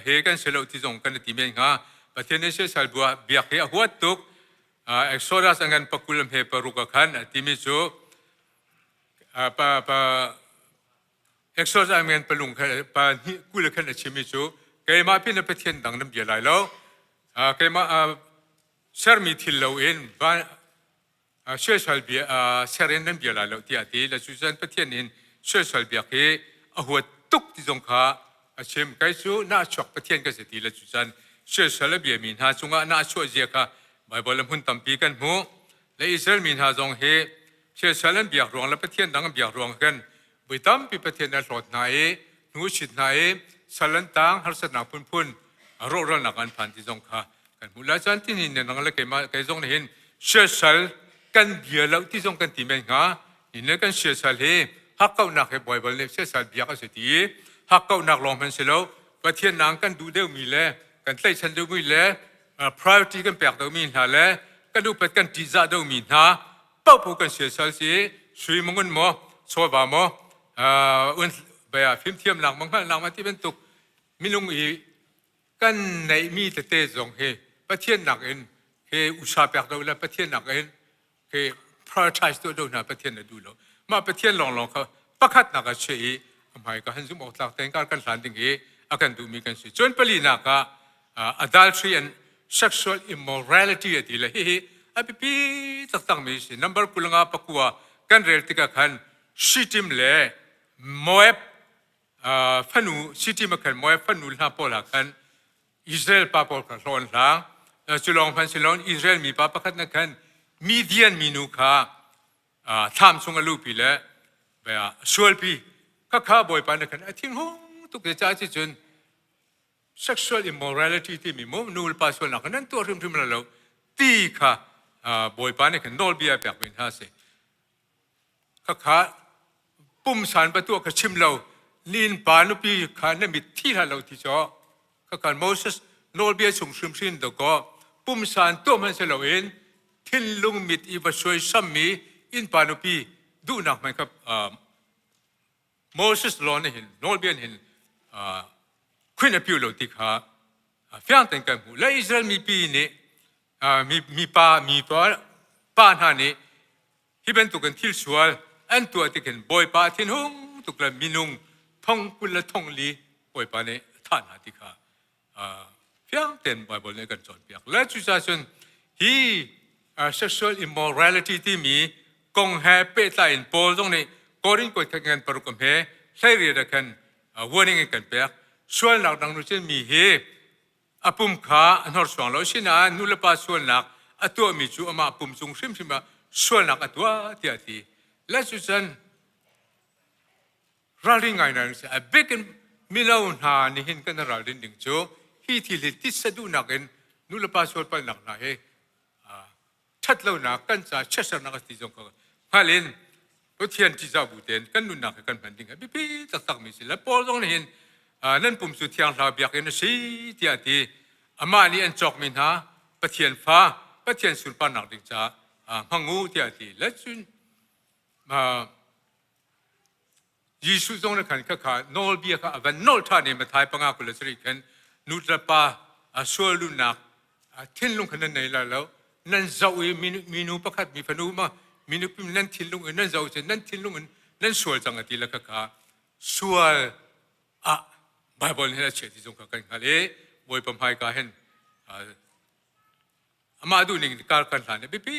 he kan si lo ti zong kan ti men hnga Pathian nih siasal bia biak hi a huat tuk Exodus angan pakul he paruk a khan a timi cu pa pa Exodus angan palung kha pa hnih kul khan a chimi cu keimah pin na Pathian dang nan bia lai lo keimah sermi thil lo in suaisual bia ser in nan bia lai lo tiah a ti. Le cucun Pathian in suaisual biak hi a huat tuk ti zong kha a chim. Kei cu nahchuak Pathian ka si ti le cucun suaisual a biami hna cungah nahchuah zia kha Baibal a hmun tampi kan hmuh. Le Israel mi hna zong hi suaisual an biak ruang le Pathian dang an biak ruang khan Voi tampi Pathian a hlawt hna i hnu a chit hna i sal an tang harsatnak phunphun rawhralnak an phan ti zong kha kan hmuh lai caan tinin ne nang le keimah kei zong nih hin siasal kan bia lo ti zong kan ti men hnga ni le kan siasal hi hakkauhnak he Baibal nih siasal biak a si ti i hakkauhnak lawng hman si lo Pathian nang kan duh deuhmi le kan tlaihchan deuhmi le priority kan pek deuhmi hna le kan upat kan ṭihzah deuhmi hna paohpaoh kan siasal si sui maw ngun maw chawva maw un bia fimthiamnak maw hngalhnak maw ti bantuk minung i kan neihmi tete zong hi Pathian nakin hi usa pek do le Pathian nakin hi prioritize tuah do hna Pathian na duh lo mah Pathian lawnglawng kha. Pakhatnak ah chiah i a hmai ka han zumh awk tlak tein kar kan hlan ding i a kan duhmi kan si. Cun palinak ah adultery and sexual immorality a ti le hihi a biapi taktakmi si. Number 25 pakua kan rel tikah khan Shittim le Moab fanu Shittim ah khan Moab fanu hna pawl ah khan Israel pa pawl kha hlawn hlang. Cu lawng hmanh si loin Israel mipa pakhat na khan Midian minu kha thlam chung a luhpi le sualpi khakha bawipa na khan a thinhung tuk te ca cun sexual immorality timi mu nu le pa sualnak nan tuah hrimhrim la lo ti kha bawipa nih khan nawlbia pek mi hna si khakha pumsan pa tuah kha chim lo nin pa nupi kha na mit thi hlah lo ti cho khakha Moses nawlbia chung hrimhrim do ko pumsan tuah hmanh si loin thinlung mit i va suai sammi innpa nupi duhnak hmanh kha Moses law nih hin nawlbia nih hin khuin a piu lo ti kha fiang tein kan hmuh. Le Israel mipi nih mipa mipa pa hna nih hi bantukin thil sual an tuah tikin Bawipa thinhung tuk le minung thong kul le thong li Bawipa nih a thah hna ti kha fiang tein Bible nih kan cawnpiak. Le cucaah cun hi sexual immorality timi kong he pehtlai in Paul zong nih Korin kuat khat ngan paruk he hleiriat ah khan warning in kan pek. Sualnak dang nu cun mi hi a pum kha a hnorsuang lo sinain nu le pa sualnak a tuahmi cu amah pum cung hrimhrim ah sualnak a tuah tiah a ti. Le cucun ralring ngai ngai si. A bik in mino hna nihin kan ralrin ding cu hi thil hi titsa duhnak in nu le pa sual palhnak hna hi ṭhat lonak kan ca chiatsernak a ti zong kha hngal in Pathian ṭihzah bu tein kan nunnak hi kan hman ding a biapi taktakmi si le Paul zong nih hin nan pum cu thiang hlau biakinn a si tiah a ti. Amah nih an cawkmi hna Pathian fa Pathian sunparnak ding caah hmang u tiah a ti. Le cun Jesuh zong nih khan khakha nawlbia kha a van nawl ṭhan i Matthai panga 27 khan nu le pa sual duhnak thinlung kha nan nei lai lo nan zoh i minu pakhat mi fanu ma minu nan thinlung in nan zoh cun nan thinlung in nan sual cang a ti le khakha sual ah Bible nih a chiah ti zong kha kan hngalh i Bawipa hmaika hin Amah duhning kar kan hlan i biapi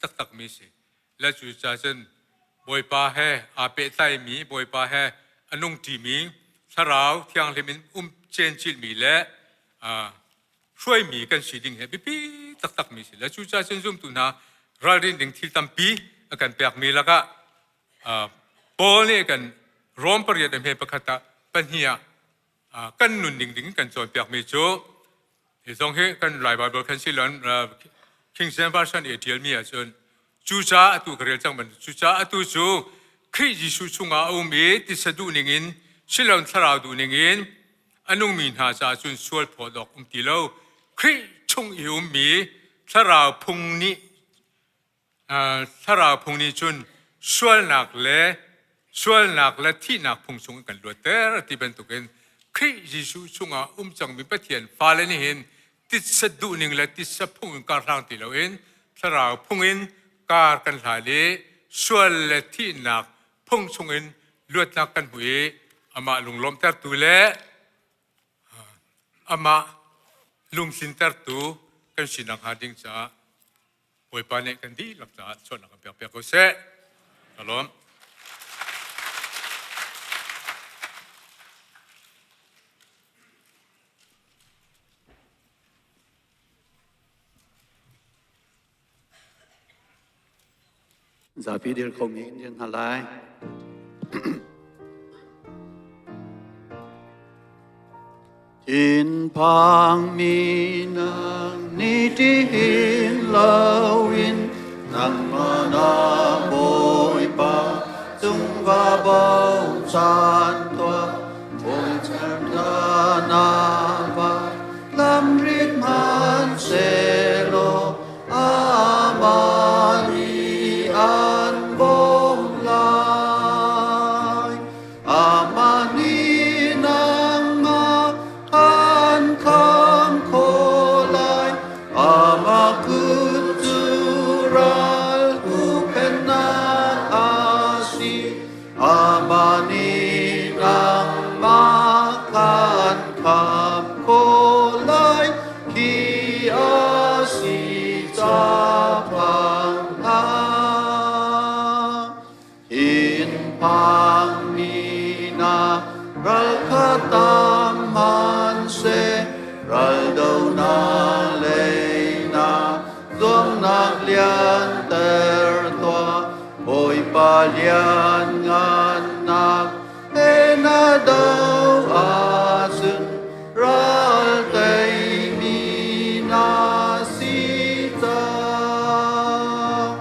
taktakmi si. Le cu ca cun Bawipa he aa pehtlaimi, Bawipa he a nungṭimi, Thlarau Thianghlim in um cencilmi le hruaimi kan si ding hi biapi taktakmi si. Le cu ca cun zumtu hna ralrin ding thil tampi a kan pekmi lakah Paul nih kan Rom pariat a hme pakhat ah pahnih ah kan nunning ding kan cawnpiakmi cu Hi zong hi kan Lai Bible kan si lon King James Version i ṭialmi ahcun cucaah atu ka rel cang bantuk cucaah atu cu Khrih Jesuh chungah a um i titsa duhning in silon thlarau duhning in a nungmi hna caah cun sual phawt awk um ti lo Khrih chung i ummi thlarau phung nih thlarau phung nih cun sualnak le sualnak le thihnak phung chung kan luatter ti bantukin Khrih Jesuh chungah um cangmi Pathian fale nih hin titsa duhning le titsa phung in kar hlang ti loin thlarau phung in kar kan hlai i sual le thihnak phung chungin luatnak kan hmu i amah lunglawmhtertu le amah lungtlintertu kan si nakhnga ding caah Bawipa nih kan dihlak caah sualnak kan pek piak ko seh. Ka lawm. Zapi dir khomi in dir hna lai. Thinphangmi nang nih ṭihin loin nangmah na Bawipa cung va bochan tuah. Bawi na va lamrit hmanhsehlaw amah nih an bawmh lai. Amah nih nangmah an khamh khawh lai. Amah kut cu ral huhphenhnak a si. Amah lianter tuah, Bawipa lianngannak he na do ahcun ral teimi na si cang.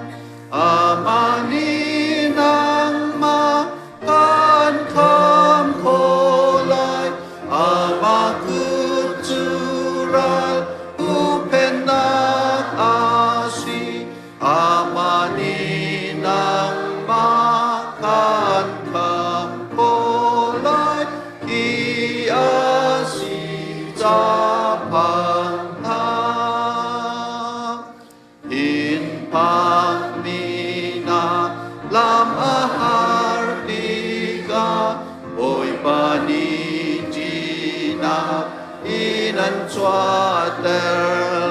Amah nih nangmah kan kham khawh lai, amah kut cu ral huhphenhnak a si. Amah nih nangmah kan kham khawh lai, hi a si ca phang hna. Innpakmi na lam a har tikah Bawipa nih ṭihnak in an chuahter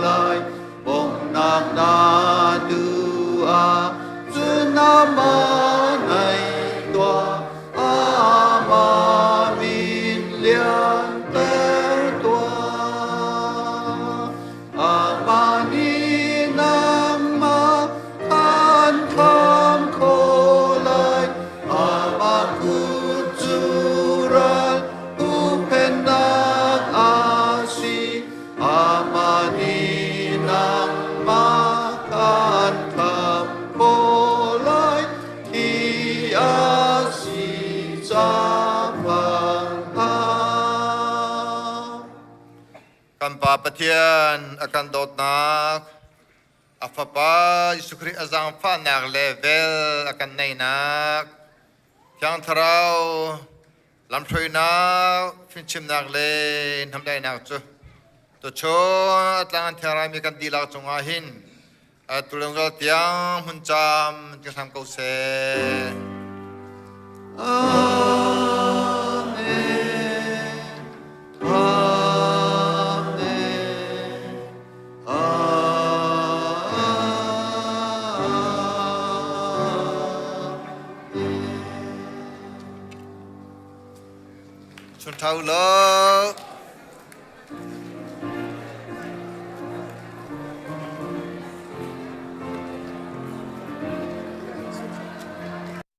lai. Bawmhnak na duh ahcun amah naih tuah, amah min lianter tuah. Amah nih nangmah an kham khawh lai, amah kut cu ral huhphenhnak a si. Amah nih nangmah an kham khawh lai, hi a si ca Kan Pa Pathian a kan dawtnak, a Fapa Jesuh Khrih a zaangfahnak le vel a kan neihnak, Thiang Thlarau lamhruainak, fimchimnak le hnamdaihnak cu tuchun a tlang an thiang raimi kan dihlak cungah hin atu lungrual tiang hmun cam ti hram ko seh. Amen. Amen. Amen. Chun thau lo.